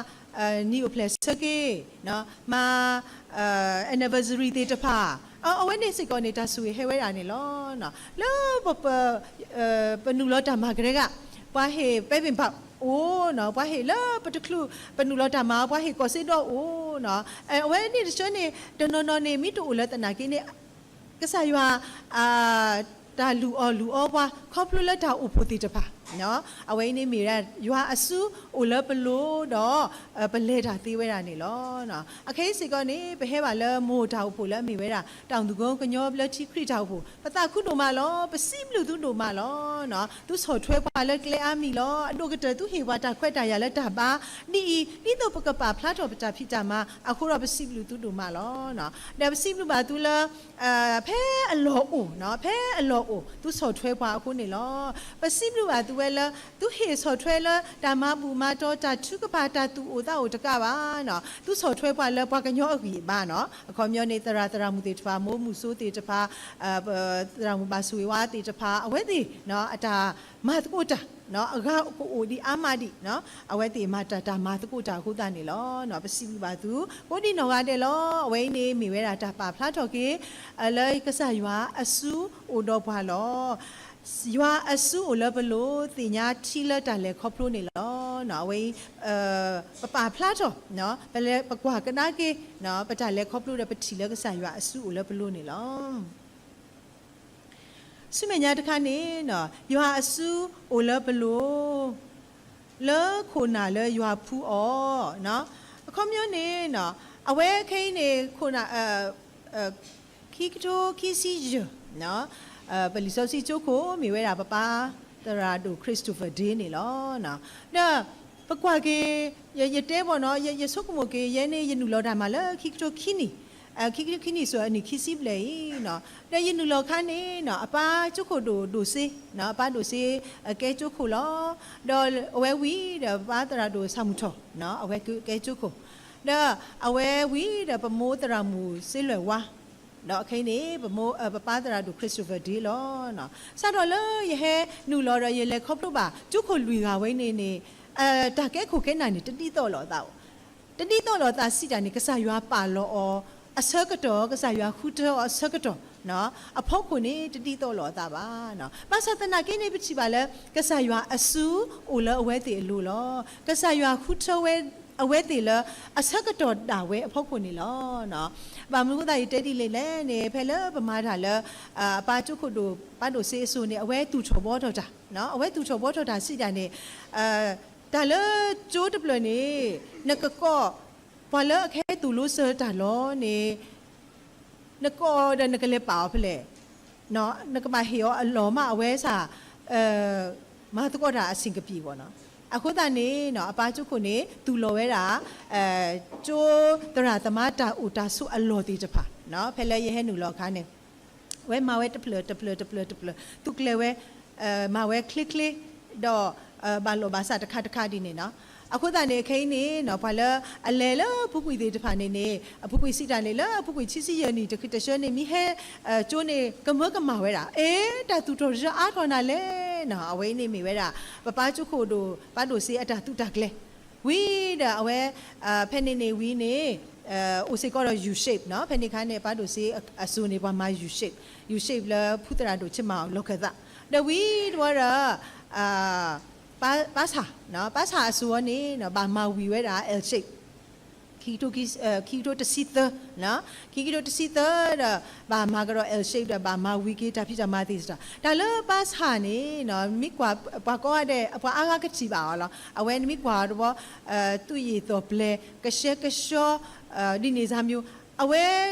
နံၣ်အိၣ်ဖျဲၣ်ဆၢက့ၤ, မၤ anniversary သ့ၣ်တဖၣ်, အဝဲန့ၣ်စ့ၢ်ကီးန့ၣ် တၢ်ဆိၣ်ဂ့ၤဟဲဝဲဒၣ်န့ၣ်လီၤ. လၢ ပနုာ်လီၤတၢ်မၤကရဲကၤ, ပှၤဟ့ၣ်ပဲပ့ၢ်ဘၣ်အိၣ်, ပှၤဟ့ၣ်လၢပတချုး ပနုာ်လီၤတၢ်မၤ ပှၤဟ့ၣ်ကီၢ်စ့ဒီးအိၣ်, အဝဲန့ၣ်တဆၢန့ၣ် တနီၤနီၤန့ၣ် မ့ၢ်တအိၣ်လၢသနာ်က့န့ၣ် ကစၢ်ယွၤ တၢ်လုၢ်အီၣ်လုၢ်အီပှၤ ခီဖျိလၢတၢ်အိၣ်ဖှိၣ်သ့ၣ်တဖၣ်, အဝဲအံၤန့ၣ်မ့ၢ်ဝဲဒၣ် ယွၤအစုအိၣ်လၢပလိၤဒီး ပလဲၤတၢ်သ့ဝဲဒၣ်န့ၣ်လီၤ. အခဲအံၤစ့ၢ်ကီးန့ၣ် ပဟဲဘၣ်လၢမိၢ်တၢ်အိၣ်ဖှိၣ်လၢအမ့ၢ်ဝဲဒၣ် တၢ်အိၣ်မူကညီဘျၢထံခရံာ်တၢ်အိၣ်ဖှိၣ်, ပသးခုဒိၣ်မးလီၤ. ပစံးဘျုးသုဒိၣ်မးလီၤ. သုဆီၣ်ထွဲပှၤလၢကျဲအါမံၤလီၤ. အဒိၣ်ကတၢၢ်သုဟ့ၣ်ပှၤတၢ်ခွဲးတၢ်ယာ်လၢတၢ်ဘါ, ဒ်အံၤ ဒ်သိးပကပာ်ဖျါထီၣ်ပတၢ်ဖံးတၢ်မၤအဃိဒီး ပစံးဘျုးသုဒိၣ်မးလီၤ. ဒီးပစံးဘျုးဘၣ်သုလၢ ဖဲအလီၢ်အိၣ်, ဖဲအလီၢ်အိၣ် သုဆီၣ်ထွဲပှၤအဃိန့ၣ်လီၤ. ပစံးဘျုးဘၣ်သုဝဲလၢ သုဟ့ၣ်ဆီၣ်ထွဲလၢတၢ်မၤဘူၣ်မၤတီၤ တၢ်ထုကဖၣ် တၢ်သူၣ်အိၣ်သးအိၣ်တကးဘၣ်, သုဆီၣ်ထွဲပှၤလၢပှၤကညီအဂံၢ်အဘါနီၤ. အခီပညီန့ၣ် သရၣ်သရၣ်မုၣ်သ့ၣ်တဖၣ်, မိၢ်မုၣ်စိသ့ၣ်တဖၣ်, သရၣ်မုၣ်ဘၣ်ဆိၣ်ဂ့ၤဝါသ့ၣ်တဖၣ်, အဝဲသ့ၣ် အတၢ်မၤသကိးတၢ် အဂၤကအိၣ်ဒံးအါမးဒံး, အဝဲသ့ၣ်မၤတၢ်တၢ်မၤသကိးတၢ်အဃိသတးန့ၣ်လီၤ. ပစံးဘျုးဘၣ်သု ကိးဒံးနီၢ်ဂၤဒဲးလီၤ. အဝဲအံၤန့ၣ်မ့ၢ်ဝဲဒၣ်တၢ်ပာ်ဖျါထီၣ်က့ၤ လၢကစၢ်ယွၤအစုအိၣ်ဒီးပှၤလီၤ. ယွၤအစုအိၣ်လၢပလိၤ သ့ၣ်ညါထံလၢတၢ်လဲၤခီဖျိန့ၣ်လီၤ. အဝဲအံၤ ပပာ်ဖျါထီၣ် ပလဲၤပကွၢ်ကဒါက့ၤ ပတၢ်လဲၤခီဖျိဒီး ပထံၣ်လၢကစၢ်ယွၤအစုအိၣ်လၢပလိၤန့ၣ်လီၤ. ဆူမဲာ်ညါတခါန့ၣ် ယွၤအစုအိၣ်လၢပလိၤ လၢခိၣ်နၢ်လၢယွၤဖှူအီၤ, အခီပညီန့ၣ် အဝဲခဲအံၤန့ၣ် ခိၣ်နၢ် ခံကထိခံဆံယဲၢ် ပလံာ်စီဆှံကၠိခိၣ် မ့ၢ်ဝဲဒၣ်ပပၢ်သရၣ်ဒိၣ် Christopher Day န့ၣ်လီၤ. ဒီးပကွၢ်က့ၤ ယတဲဘၣ်နီၤ ယဆိကမိၣ်က့ၤ ယဲန့ၣ် ယနုာ်လီၤတၢ်မၤလၢခံကထိခံနံၣ်, ခံကထိခံနံၣ် စိၤအနံၣ်ခံဆံဘျဲၣ်အံၤ, ဒီးယနုာ်လီၤခါန့ၣ် အပၢ်ကၠိခိၣ်ဒိၣ်ဒိၣ်စ့, အပၢ်ဒိၣ်စ့ ကဲကၠိခိၣ်လီၤ. ဒီးအဝဲဝံၤဒီး ပပၢ်သရၣ်ဒိၣ်ဆၣ်မုၢ်ထီၣ် အဝဲကဲကၠိခိၣ်, ဒီးအဝဲဝံၤဒီး ပမိၢ်သရၣ်မုၣ်စ့လွဲၣ်ဝါ, ဒီးခဲအံၤန့ၣ် ပမိၢ် ပပၢ်သရၣ်ဒိၣ် Christopher Day လီၤ. စးထီၣ်လၢယဟဲနုာ်လီၤဒီး ယလဲၤခီဖျိဘၣ် ကၠိခိၣ်လွံၢ်ဂၤဝဲန့ၣ်န့ၣ် တၢ်ကဲခိၣ်ကဲနၢ်န့ၣ် တဒ်သိးလိာ်အသး, တဒ်သိးလိာ်အသးစံးတၢ်န့ၣ် ကစၢ်ယွၤပာ်လီၤအီၤအဆၢကတီၢ်, ကစၢ်ယွၤဃုထၢအီၤအဆၢကတီၢ်, အဖီခိၣ်န့ၣ် တဒ်သိးလိာ်အသးဘၣ်. ဘၣ်ဆၣ်သနာ်က့န့ၣ် ပထံၣ်ဘၣ်လၢ ကစၢ်ယွၤအစုအိၣ်လၢအဝဲသ့ၣ်အလိၤလီၤ. ကစၢ်ယွၤဃုထၢဝဲ အဝဲသ့ၣ်လၢအဆၢကတီၢ်ဒၣ်ဝဲအဖီခိၣ်န့ၣ်လီၤ. ဘၣ်မနုၤအဃိသတးယတဲဒ်လဲၣ်လဲၣ်န့ၣ် ဖဲလၢပမၤတၢ်လၢ အပၢ်ကၠိခိၣ်ဒိၣ် ပၢ်ဒိၣ်စ့အစိၤန့ၣ် အဝဲသူၣ်ထီၣ်ဘှီထီၣ်တၢ်, အဝဲသူၣ်ထီၣ်ဘှီထီၣ်တၢ်စံးတၢ်န့ၣ် တၢ်လၢကၠိတဖျၢၣ်န့ၣ် နကကိး ပှၤလၢအကဟဲသိၣ်လိစၢၤတၢ်လီၤန့ၣ် နကိးဒီးနကလဲၤပာ်အီၤဖဲလဲၣ်, နကဘၣ်ဟ့ၣ်အီၤအလီၢ်မး အဝဲစ့ၢ် မၤသကိးတၢ်အဆ့ၣ်ကပံာ်ဘၣ်နီၤ. အဃိသတးန့ၣ် အပၢ်ကၠိခိၣ်န့ၣ် သူၣ်လီၤဝဲဒၣ် ကၠိသရၣ်သမါတၢ်အိၣ်တၢ်ဆိးအလီၢ်သ့ၣ်တဖၣ် ဖဲလၢယဟဲနုာ်လီၤအခါန့ၣ် အဝဲမၤဝဲတဖျၢၣ်တဖျၢၣ်တဖျၢၣ်တဖျၢၣ် သူၣ်ကျဲၤဝဲ မၤဝဲချ့ချ့ ဒီး ဘၣ်လိာ်ဘၣ်စးတခါတခါဒ်န့ၣ်နီၤ. အဃိသတးန့ၣ် ခဲအံၤန့ၣ် ပှၤလၢအလဲၤလၢအပူၤကွံာ်သ့ၣ်တဖၣ်န့ၣ်န့ၣ် အပူၤကွံာ်စံးတၢ်န့ၣ် လၢအပူၤကွံာ်ခံဆံယဲၢ်နံၣ်တဆှၢန့ၣ် မ့ၢ်ဟဲကၠိန့ၣ် ကမၢကမၣ်ဝဲဒၣ် အဲ တၢ်သူၣ်ထီၣ်တၢ်အါထီၣ်နၤလဲၣ်နီၤ. အဝဲအံၤန့ၣ်မ့ၢ်ဝဲဒၣ် ပပၢ်ကၠိခိၣ်ဒိၣ် ပၢ်ဒိၣ်စ့အတၢ်သူၣ်တၢ်ကျဲၤ ဝံၤဒီးအဝဲ ဖဲန့ၣ်န့ၣ်ဝံၤန့ၣ် အိၣ်စ့ၢ်ကီးဒီး U shape နီၤ. ဖဲန့ၣ်အခါန့ၣ် ပၢ်ဒိၣ်စ့အစိၤန့ၣ် ပှၤမၤ U shape, U shape လၢဖုသရၣ်ဒိၣ်ဆ့မၤအီၤလီၢ်ခၢၣ်သး ဒီးဝံၤတဝီဒီး ပၢ်ဆၣ် ပၢ်ဆၣ်အစိၤအီၤန့ၣ် ဘၣ်မၤဝံၤဝဲဒၣ် L shape ခံကထိတဆံသၢ, ခံကထိတဆံသၢဒီး ဘၣ်မၤကဒီး L shape ဒီး ဘၣ်မၤဝံၤက့ၤတၢ်ဖံးတၢ်မၤသ့ၣ်တဖၣ်. တၢ်လၢပၢ်ဆၣ်န့ၣ် မ့ၢ်ကွၢ် ပှၤကိးဂၤဒဲး ပှၤအါဂၤကထံၣ်ဘၣ်အီၤလီၤ. အဝဲနမ့ၢ်ကွၢ်အီၤတဘျီ သူၣ်ယံာ်သီၣ်ပျဲၤ ကဆှဲကဆှီ ဒ်န့ၣ်စၢ်မံၤ အဝဲ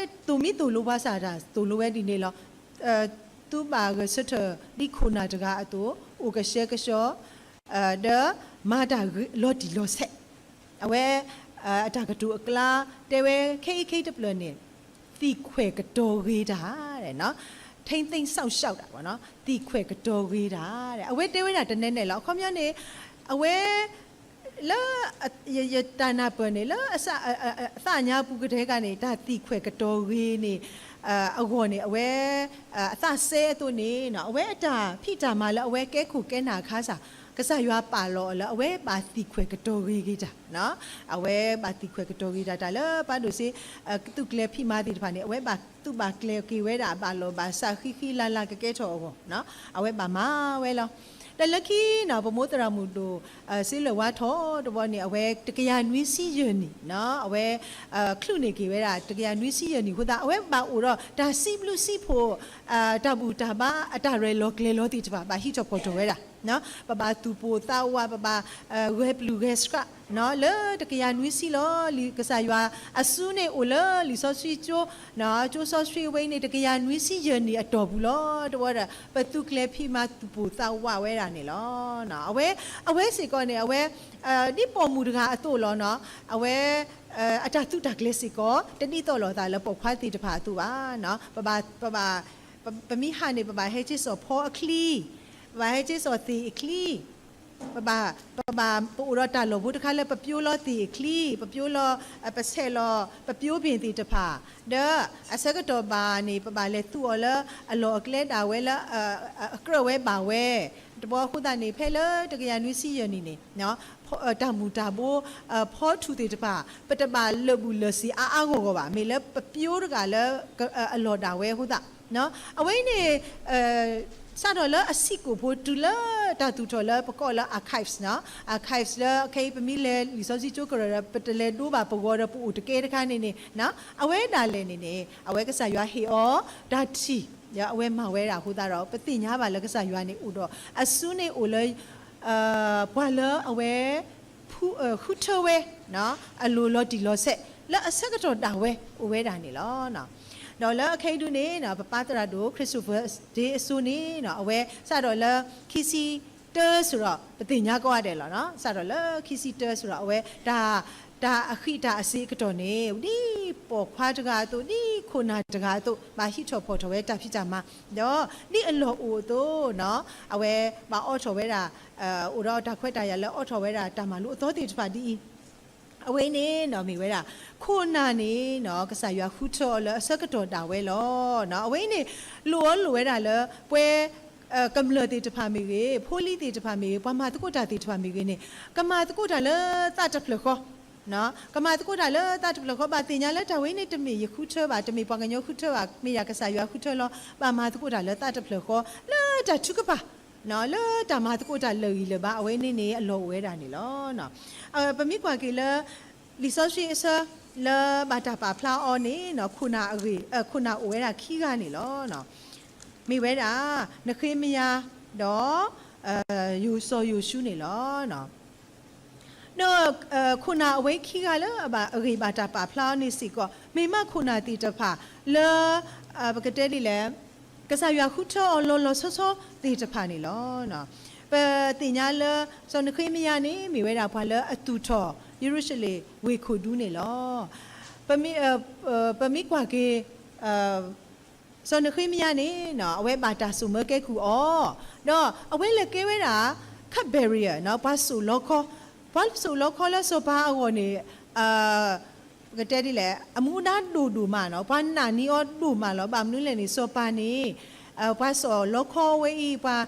သိၣ်မံသိၣ်လိပှၤစၢ်တၢ်သိၣ်လိဝဲဒ်န့ၣ်လီၤ. သုဘၣ်ဂဲၤဆၢထၢၣ်ဒ်ခိၣ်နၢ်တဂၤအသိး အိၣ်ကဆှဲကဆှီ ဒီးမၤတၢ်လီၤတံၢ်လီၤဆဲး, အဝဲ အတၢ်ကတိၤအကျါ တဲဝဲခဲအံၤခဲအံၤတဖျၢၣ်န့ၣ် သံၣ်ခွဲးကတီၤဂ့ၤတၢ် ထိန်းသိမ်းစောင့်ရှောက်တာပေါ့နော် သံၣ်ခွဲးကတီၤဂ့ၤတၢ် အဝဲတဲဝဲဒၣ်တနဲနဲလီၤ. အခီပညီန့ၣ် အဝဲ လၢ ယတၢ်နၢ်ပၢၢ်န့ၣ် လၢ သးညါပူၤကတၢၢ်တခါန့ၣ် တၢ်သံၣ်ခွဲးကတီၤဂ့ၤန့ၣ် အဂီၢ်န့ၣ် အဝဲ အသးစဲအသိးန့ၣ် အဝဲအတၢ်ဖံးတၢ်မၤလၢအဝဲကဲခိၣ်ကဲနၢ်အခါစ့ၢ် ကစၢ်ယွၤပာ်လီၤအီၤလၢအဝဲဘၣ်သံၣ်ခွဲးကတီၤဂ့ၤက့ၤတၢ် အဝဲဘၣ်သံၣ်ခွဲးကတီၤဂ့ၤတၢ် တၢ်လၢပၢ်ဒိၣ်စ့ သူၣ်ကျဲၤဖံးမၤသ့ၣ်တဖၣ်န့ၣ် အဝဲဘၣ်သူၣ်ဘၣ်ကျဲၤက့ၤဝဲဒၣ် ဘၣ်လိာ်ဘၣ်စးဃံဃံလၤလၤကကဲထီၣ်အဂီၢ် အဝဲဘၣ်မၤဝဲလီၤ. တၢ်လၢခံနီၤ ပမိၢ်သရၣ်မုၣ်ဒိၣ် စ့လၢၢ်ဝါထီၣ်တဘျီန့ၣ် အဝဲတကယၤနွံဆံယဲၢ်နံၣ် အဝဲ ချုးန့ၢ်က့ၤဝဲဒၣ် တကယၤနွံဆံယဲၢ်နံၣ်အဃိသတး အဝဲဘၣ်အိၣ်ဒီးတၢ်စံးဘျုးစံးဖှိၣ် တၢ်ဘူၣ်တၢ်ဘါ အတၢ်ရဲၣ်လီၤကျဲၤလီၤသ့ၣ်တဖၣ် ဘၣ်ဟံးထီၣ်ဖီၣ်ထီၣ်ဝဲဒၣ် ပဘၣ်သူၣ်ပိၢ်သးဝး ပဘၣ်ဂဲၤပျုၢ်ဂဲၤဆှး လၢတကယၤနွံဆံလီၤ လံာ်ကစၢ်ယွၤအစုန့ၣ်အိၣ်လၢလံာ်စီဆှံကၠိ ကၠိစီဆှံဝဲအံၤန့ၣ် တကယၤနွံဆံယဲၢ်နံၣ်အတီၢ်ပူၤလီၤ. တဝီဒီး ပသူၣ်ကျဲၤဖံးမၤသူၣ်ပိၢ်သးဝးဝဲဒၣ်န့ၣ်လီၤ. အဝဲ အဝဲစ့ၢ်ကီးန့ၣ် အဝဲ ဒ်ပိာ်မုၣ်တဂၤအသိးလီၤ. အဝဲ အတၢ်သူတၢ်ကျဲၤစ့ၢ်ကီး တဒ်သိးလိာ်သးလၢပိာ်ခွါသ့ၣ်တဖၣ်အသိးဘၣ်. ပဘၣ် ပမ့ၢ်ဟးန့ၣ် ပဘၣ်ဟဲက့ၤစိာ်ဖီအချံ, ပဘၣ်ဟဲက့ၤစိာ်သ့ၣ်အချံ, ပဘၣ် ပဘၣ် ပအိၣ်ဒီးတၢ်လီၢ်ဖိတခါလၢပပျိလီၤသ့ၣ်အချံ, ပပျိလီၤ ပဆဲးလီၤ ပပျိပ့ၣ်သ့ၣ်တဖၣ်, ဒီးအဆၢကတီၢ်ဘၣ်န့ၣ် ပဘၣ်လဲၤသူအီၤလၢအလီၢ်အကျဲဒၣ်ဝဲလၢ အကြၢးဝဲဘၣ်ဝဲ, တဘျီအဃိသတးန့ၣ် ဖဲလၢတကယၤနွံဆံယဲၢ်နံၣ်န့ၣ် တၢ်မူၤတၢ်ဘိ ဖီထူၣ်သ့ၣ်တဖၣ် ပတဘၣ်လၢာ်ဘူၣ်လၢာ်စ့ၤအါအါဂီၢ်ဂီၢ်ဘၣ်, မ့ၢ်လၢပပျိတဂၤလၢ အလီၢ်ဒၣ်ဝဲအဃိသတး အဝဲအံၤန့ၣ် စးထီၣ်လၢအဆံးကိာ်ဖိတုၤလၢတၢ်သူၣ်ထီၣ်လၢပကိးလၢ archives, archives လၢခဲအံၤပမ့ၢ်လဲၤလံာ်စီဆှံကၠိကရၢၢ်ဒီး ပတလဲၤဒိဘၣ်ပဂီၤဒီးပအိၣ်တကဲတခါန့ၣ်န့ၣ် အဝဲဒၣ်လဲာ်န့ၣ်န့ၣ် အဝဲကစၢ်ယွၤဟ့ၣ်အီၤတၢ်ထံၣ် အဝဲမၤဝဲဒၣ်အဃိသတးဒီး ပသ့ၣ်ညါဘၣ်လၢကစၢ်ယွၤန့ၣ်အိၣ်ဒီး အစုန့ၣ်အိၣ်လၢ ပှၤလၢအဝဲ ဃုထၢဝဲ အလိၤလီၤတံၢ်လီၤဆဲး လၢအဆၢကတီၢ်ဒၣ်ဝဲအိၣ်ဝဲဒၣ်န့ၣ်လီၤ. ဒီးလၢအခဲအံၤဒုန့ၣ် ပပၢ်သရၣ်ဒိၣ် Christopher Day အစိၤန့ၣ် အဝဲစးထီၣ်လၢ ခံဆံတၢ စ့ၢ်ဒီး ပသ့ၣ်ညါကိးဂၤဒဲးလီၤ. စးထီၣ်လၢခံဆံတၢ စ့ၢ်ဒီး အဝဲ တၢ်အဃံတၢ်အစ့အကတီၢ်န့ၣ် ဒ်ပိာ်ခွါတဂၤအသိး ဒ်ခိၣ်နၢ်တဂၤအသိး ဘၣ်ဟံးထီၣ်ဖီၣ်ထီၣ်ဝဲတၢ်ဖံးတၢ်မၤ ဒီးဒ်အလီၢ်အိၣ်အသိး အဝဲဘၣ်အိးထီၣ်ဝဲဒၣ် အိၣ်ဒီးတၢ်ခွဲးတၢ်ယာ်လၢအိးထီၣ်ဝဲဒၣ်တၢ်မၤလိအသီသ့ၣ်တဖၣ်ဒ်အံၤ, အဝဲအံၤန့ၣ် မ့ၢ်ဝဲဒၣ် ခိၣ်နၢ်န့ၣ် ကစၢ်ယွၤဃုထၢအီၤလၢအဆၢကတီၢ်ဒၣ်ဝဲလီၤ. အဝဲအံၤန့ၣ် လိၣ်အီၤလိၣ်ဝဲဒၣ်လၢ ပှၤ ကမျၢၢ်သ့ၣ်တဖၣ်မ့ၢ်ဂ့ၤ, ဖိလံၤသ့ၣ်တဖၣ်မ့ၢ်ဂ့ၤ, ပှၤမၤသကိးတၢ်သ့ၣ်တဖၣ်မ့ၢ်ဂ့ၤန့ၣ် ကမၤသကိးတၢ်လၢသးတဖျၢၣ်ဃီ ကမၤသကိးတၢ်လၢသးတဖျၢၣ်ဃီ ဘၣ်သ့ၣ်ညါလၢတၢ်ဝဲအံၤန့ၣ် တမ့ၢ်ယဃုထၢဘၣ်, တမ့ၢ်ပှၤကညီဃုထၢဘၣ်, မ့ၢ်ယၤကစၢ်ယွၤဃုထၢလီၤ. ဘၣ်မၤသကိးတၢ်လၢသးတဖျၢၣ်ဃီ လၢတၢ်ထုကဖၣ် လၢတၢ်မၤသကိးတၢ်လၢာ်ဂံၢ်လၢာ်ဘါ အဝဲန့ၣ်န့ၣ် အလီၢ်အိၣ်ဝဲဒၣ်န့ၣ်လီၤ. ပမ့ၢ်ကွၢ်က့ၤလၢ လံာ်စီဆှံအဆၢ လၢဘၣ်တၢ်ပာ်ဖျါအီၤန့ၣ် ခိၣ်နၢ်အဂ့ၢ် ခိၣ်နၢ်အိၣ်ဝဲဒၣ်ခံဂၤန့ၣ်လီၤ. မ့ၢ်ဝဲဒၣ် နဃ့မယၤ ဒီး စီၤယိၤၡူန့ၣ်လီၤ. ဒီး ခိၣ်နၢ်အဝဲခံဂၤလၢအဘၣ်အဂ့ၢ်ဘၣ်တၢ်ပာ်ဖျါအီၤန့ၣ်စ့ၢ်ကီး မ့ၢ်မးခိၣ်နၢ်သ့ၣ်တဖၣ်လၢ ပကတဲဒ်လဲၣ် ကစၢ်ယွၤဃုထၢအီၤလီၤလီၤဆီဆီသ့ၣ်တဖၣ်န့ၣ်လီၤ. ပသ့ၣ်ညါလၢ စီၤနဃ့မယၤန့ၣ် မ့ၢ်ဝဲဒၣ်ပှၤလၢအသူၣ်ထီၣ်ယရူၤၡလ့ၣ်ဝ့ၢ်ခိၣ်ဒူန့ၣ်လီၤ. ပမ့ၢ် ပမ့ၢ်ကွၢ်က့ၤ စီၤနဃ့မယၤန့ၣ် အဝဲဘၣ်တၢ်စိာ်မၢကဲကုၢ်အီၤ, ဒီးအဝဲလဲၤကဲဝဲဒၣ် cupbearer ပှၤစိာ်လီခီ, ပှၤစိာ်လီခီလၢစီၤပၤအဂီၢ်န့ၣ် ပကတဲဒ်လဲၣ် အမူဒါဒိၣ်ဒိၣ်မးနီၤ, ပှၤနာ်န့ၢ်အီၤဒိၣ်မးလီၤ. ဘၣ်မနုၤလဲၣ်န့ၣ် စီၤပၤန့ၣ် ပှၤစိာ်လီခီဝဲအံၤ ပှၤ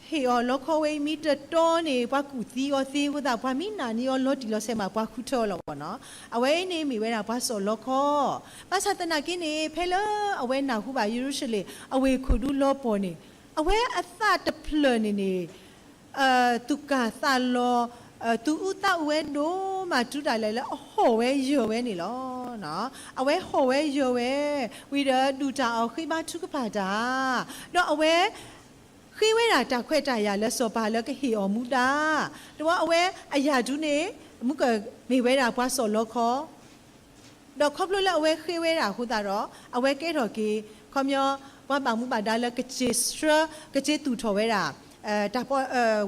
ဟ့ၣ်အီၤလီခီဝဲအံၤ မ့ၢ်တတီန့ၣ် ပှၤကူၣ်သံအီၤသ့အဃိသတး ပှၤမ့ၢ်နာ်န့ၢ်အီၤလီၤတံၢ်လီၤဆဲးမး ပှၤဃုထၢအီၤလီၤနီၤ. အဝဲအံၤန့ၣ်မ့ၢ်ဝဲဒၣ်ပှၤစိာ်လီခီ, ဘၣ်ဆၣ်သနာ်က့န့ၣ် ဖဲလၢအဝဲနၢ်ဟူဘၣ်ယရူၤၡလ့ၣ်အဝ့ၢ်ခိၣ်ဒူလီၤပှီၢ်န့ၣ် အဝဲအသးတဖျၢၣ်န့ၣ်န့ၣ် သူၣ်ကၢ်သးလီၤ, သူၣ်အုးသးအုးဝဲဒိၣ်မး တုၤဒၣ်လဲာ်လၢအဟီၣ်ဝဲယၢၤဝဲန့ၣ်လီၤ. အဝဲဟီၣ်ဝဲယၢၤဝဲ, ဝံၤဒီးဒုၣ်တၢ်အီၣ်ဃ့ဘါထုကဖၣ်တၢ်, ဒီးအဝဲ ဃ့ဝဲဒၣ်တၢ်ခွဲးတၢ်ယာ်လၢစီၤပၤလၢကဟ့ၣ်အီၤမူဒါ, ဒီးအဝဲအရာထူးန့ၣ် မ့ၢ်ကမ့ၢ်ဝဲဒၣ်ပှၤစိာ်လီခီ ဒီးခီဖျိလၢအဝဲဃ့ဝဲဒၣ်အဃိသတးဒီး အဝဲကဲထီၣ်က့ၤ ခီပညီ ပှၤဘၣ်မူဘၣ်ဒါလၢကစၢ်ဆှၢ ကစၢ်သူၣ်ထီၣ်ဝဲဒၣ် တၢ်ပီ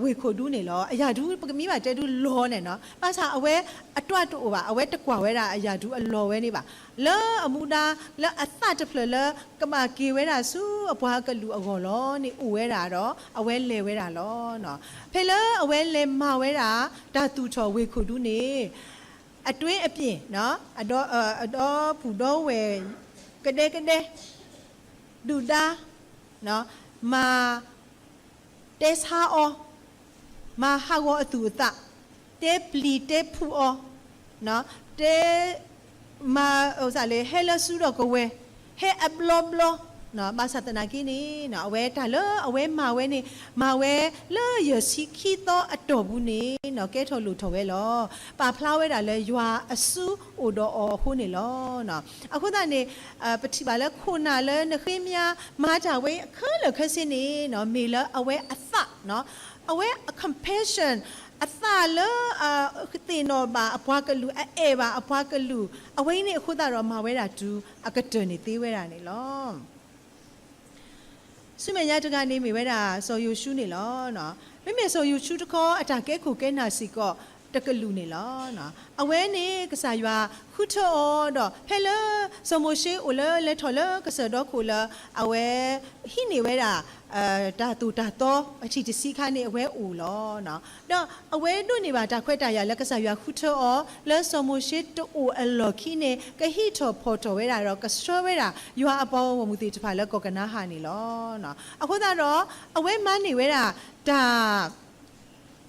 ဝ့ၢ်ခိၣ်ဒူန့ၣ်လီၤ. အရာထူး ပကမ့ၢ်ဘၣ်တဲဒုးလီန့ၣ်နီၤ, ဘၣ်ဆၣ်အဝဲအတွၣ်တအိၣ်ဘၣ်, အဝဲတကွၢ်ဝဲဒၣ်အရာထူးအလီဝဲန့ၣ်ဘၣ်. လၢအမူဒါ လၢအသးတဖျၢၣ်လၢကဘၣ်က့ၤဝဲဒၣ်ဆူအပှၤကလုာ်အဂီၢ်လီၤန့ၣ် အိၣ်ဝဲဒၣ်ဒီး အဝဲလဲၤဝဲဒၣ်လီၤ. ဖဲလၢအဝဲလဲၤမၤဝဲဒၣ် တၢ်သူၣ်ထီၣ်ဝ့ၢ်ခိၣ်ဒူန့ၣ် အတွ့အပျ့ၤ အဒီပုၢ်ဒီဝဲၢ် ကဒဲကဒဲ ဒုၣ်ဒါ မၤ တဲဆါအီၤ, မၤဟးဂီၤအသူၣ်အသး, တဲပျံၤတဲဖုးအီၤ, တဲ မၤ ဟဲလၢစုဒီးကဝဲၤ, ဟဲအဘျီဘျီ, ဘၣ်ဆၣ်သနာ်က့န့ၣ် အဝဲတၢ်လၢအဝဲမၤဝဲန့ၣ် မၤဝဲလၢယဲၢ်ဆံခံသီအတီၢ်ပူၤန့ၣ် ကဲထီၣ်လိၣ်ထီၣ်ဝဲလီၤ. ပာ်ဖျါဝဲဒၣ်လၢယွၤအစုအိၣ်ဒီးအီၤအဃိန့ၣ်လီၤ. အဃိသတးန့ၣ် ပထံၣ်ဘၣ်လၢခိၣ်နၢ်လၢနဃ့မယၤ မၤတၢ်ဝဲအံၤခဲလၢာ်ခဲဆ့န့ၣ် မ့ၢ်လၢအဝဲအသး အဝဲအ compassion အသးလၢ သ့ၣ်နီၣ်ဘၣ်အပှၤကလုာ် အအဲၣ်ဘၣ်အပှၤကလုာ် အဝဲအံၤန့ၣ်အဃိသတးဒီး မၤဝဲဒၣ်တုၤအကတၢၢ်န့ၣ်သ့ဝဲဒၣ်န့ၣ်လီၤ. ဆူမဲာ်ညါတဂၤန့ၣ် မ့ၢ်ဝဲဒၣ်စီၤယိၤၡူန့ၣ်လီၤ. မ့မ့ၢ်စီၤယိၤၡူတခီ အတၢ်ကဲခိၣ်ကဲနၢ်စ့ၢ်ကီးတကလုာ်န့ၣ်လီၤ. အဝဲန့ၣ် ကစၢ်ယွၤဃုထၢအီၤဒီး ဖဲလၢစီၤမိၤၡ့အိၣ်လၢလဲၤထီၣ်လၢကစၢၢ်ဒီခိၣ်လၢ အဝဲဟံးန့ၢ်ဝဲဒၣ် တၢ်သိၣ်တၢ်သီ အထံၣ်တဆံခါန့ၣ် အဝဲအိၣ်လီၤ. ဒီးအဝဲဒိးန့ၢ်ဘၣ်တၢ်ခွဲးတၢ်ယာ်လၢကစၢ်ယွၤဃုထၢအီၤ လၢစီၤမိၤၡ့တအိၣ်အလီၢ်ခံန့ၣ် ကဟံးထီၣ်ဖီၣ်ထီၣ်ဝဲဒၣ်ဒီး ကဆှၢဝဲဒၣ် ယွၤအပှၤဂီၢ်မုၢ်သ့ၣ်တဖၣ်လၢကီၢ်ကနၤအၣ်န့ၣ်လီၤ. အဃိသတးဒီး အဝဲမၤန့ၢ်ဝဲဒၣ် တၢ်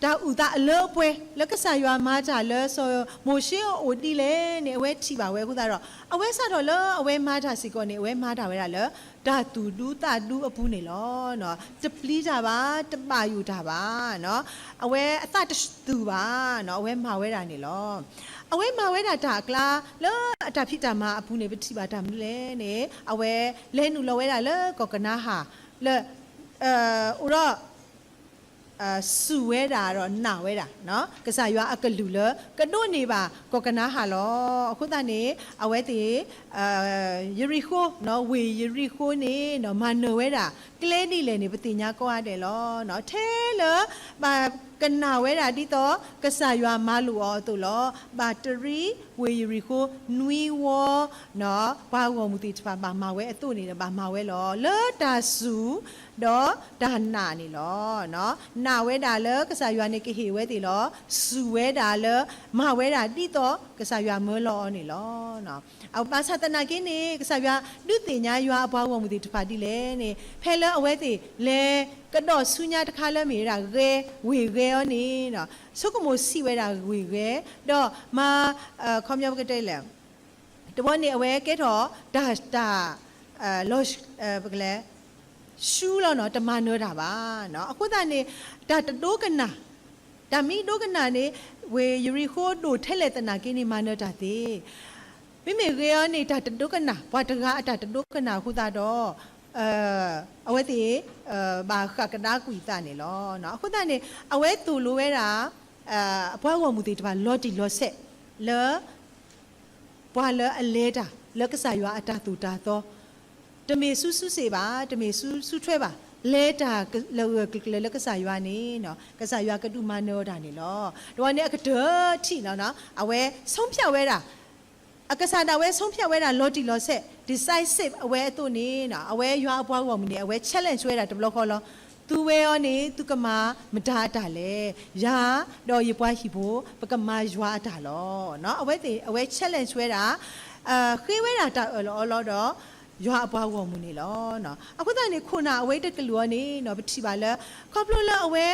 တၢ်အုၣ်သးအလၢအပှဲၤ လၢကစၢ်ယွၤမၤတၢ်လၢစီၤမိၤၡ့အအိၣ်ဒ်လဲၣ်န့ၣ် အဝဲထံၣ်ဘၣ်ဝဲအဃိသတးဒီး အဝဲစးထီၣ်လၢအဝဲမၤတၢ်စ့ၢ်ကီးန့ၣ် အဝဲမၤတၢ်ဝဲဒၣ်လၢ တၢ်သူၣ်ဒူသးဒူအပူၤန့ၣ်လီၤ. တပျံၤတၢ်ဘၣ်, တဘၣ်ယိၣ်တၢ်ဘၣ်, အဝဲအသးတသူၣ်ဘၣ်, အဝဲမၤဝဲဒၣ်န့ၣ်လီၤ. အဝဲမၤဝဲဒၣ်တၢ်အကျါ လၢအတၢ်ဖံးတၢ်မၤအပူၤန့ၣ် ပထံၣ်ဘၣ်တၢ်မနုၤလဲၣ်န့ၣ် အဝဲလဲၤနုာ်လီၤဝဲဒၣ်လၢကီၢ်ကနၤအၣ် လၢ အိၣ်ဒီး စူၢ်ဝဲဒၣ်ဒီးနာ်ဝဲဒၣ် ကစၢ်ယွၤအကလုၢ်လၢ ကဒိးန့ၢ်ဘၣ်ကီၢ်ကနၤအၣ်လီၤ. အဃိသတးန့ၣ် အဝဲသ့ၣ် ယရံၣ်ဃိၣ် ဝ့ၢ်ယရံၣ်ဃိၣ်န့ၣ် မၤနၢၤဝဲဒၣ် ကျဲဒ်လဲၣ်န့ၣ် ပသ့ၣ်ညါကိးဂၤဒဲးလီၤ. ထဲလၢ ဘၣ်ကနၣ်ဝဲဒၣ်ဒ်သိး ကစၢ်ယွၤမၤလိာ်အီၤအသိးလီၤ. ဘၣ်တရံးဝ့ၢ်ယရံၣ်ဃိၣ်နွံဝီ ပှၤဂီၢ်မုၢ်သ့ၣ်တဖၣ်ဘၣ်မၤဝဲအသိးန့ၣ်ဒီး ဘၣ်မၤဝဲလီၤ. လၢတၢ်စူၢ် ဒီးတၢ်နာ်န့ၣ်လီၤ. နာ်ဝဲဒၣ်လၢကစၢ်ယွၤန့ၣ်ကဟ့ၣ်ဝဲသ့ၣ်လီၤ. စူၢ်ဝဲဒၣ်လၢ မၤဝဲဒၣ်ဒ်သိးကစၢ်ယွၤမၢလီၤအီၤန့ၣ်လီၤ. ဘၣ်ဆၣ်သနာ်က့န့ၣ် ကစၢ်ယွၤဒုးသ့ၣ်ညါယွၤအပှၤဂီၢ်မုၢ်သ့ၣ်တဖၣ်ဒ်လဲၣ်န့ၣ် ဖဲလၢအဝဲသ့ၣ်လဲၤကဒီးဆူညါတခါလၢမ့ၢ်ဝဲဒၣ်ဂဲၤ ဝ့ၢ်ဂဲၤအီၤန့ၣ် ဆိကမိၣ်ဆံးဝဲဒၣ်ဝ့ၢ်ဂဲၤ ဒီးမၤ ခီပညီပကတဲလဲၣ် တဘျီန့ၣ် အဝဲကဲထီၣ်တၢ် တၢ် လီၤ ပကလဲၤ ရှုံးလီၤနီၤ တမၤနၢၤတၢ်ဘၣ်. အဃိသတးန့ၣ် တၢ်တဒိကနၣ် တၢ်မ့ၢ်ဒိကနၣ်န့ၣ် ဝ့ၢ်ယရံၣ်ဃိၣ်ဒိၣ်ထဲလဲၣ်သနာ်က့န့ၣ် မၤနၢၤတၢ်သ့. မ့မ့ၢ်ဂဲၤအီၤန့ၣ် တၢ်တဒိကနၣ် ပှၤတဂၤအတၢ်တဒိကနၣ်အဃိသတးဒီး အဝဲသ့ၣ် ဘၣ်ဃၣ်ကဒါကွံာ်သးန့ၣ်လီၤ. အဃိသတးန့ၣ် အဝဲသိၣ်လိဝဲဒၣ် အပှၤဂီၢ်မုၢ်သ့ၣ်တဖၣ်လီၤတံၢ်လီၤဆဲးလၢ ပှၤလၢအလဲၤတၢ်လၢကစၢ်ယွၤအတၢ်သိၣ်တၢ်သီ, တမ့ၢ်ဆူဆူစ့ၣ်ဘၣ်, တမ့ၢ်ဆူဆူထွဲဘၣ်, လဲၤတၢ်လၢဂၢၢ်ကျၢၤကျၢၤလၢကစၢ်ယွၤန့ၣ် ကစၢ်ယွၤကဒုးမၤနၢၤအီၤတၢ်န့ၣ်လီၤ. ဒီးန့ၣ်အကတၢၢ်ထံၣ်လီၤ, အဝဲ ဆုံးဖြတ် ဝဲဒၣ် အကစၢ်ဒၣ်ဝဲ ဆုံးဖြတ် ဝဲဒၣ်လီၤတံၢ်လီၤဆဲး, decisive အဝဲအသိးန့ၣ် အဝဲယွၤအပှၤဂီၢ်မုၢ်န့ၣ် အဝဲ challenge ဝဲဒၣ်တဘျီဃီလီၤ. သုဝဲအီၤန့ၣ် သုကမၤမတၤအတၢ်လဲၣ်. ယၤ ဒီးယပှၤဟံၣ်ဖိ ပကမၤယွၤအတၢ်လီၤ. အဝဲသ့ၣ် အဝဲ challenge ဝဲဒၣ်, ဃ့ဝဲဒၣ်တၢ်အၢၣ်လီၤအီလီၤဒီး ယွၤအပှၤဂီၢ်မုၢ်န့ၣ်လီၤ. အဃိသတးန့ၣ် ခိၣ်နၢ်အဝဲတကလုာ်အီၤန့ၣ် ပထံၣ်ဘၣ်လၢ ခီဖျိလၢအဝဲ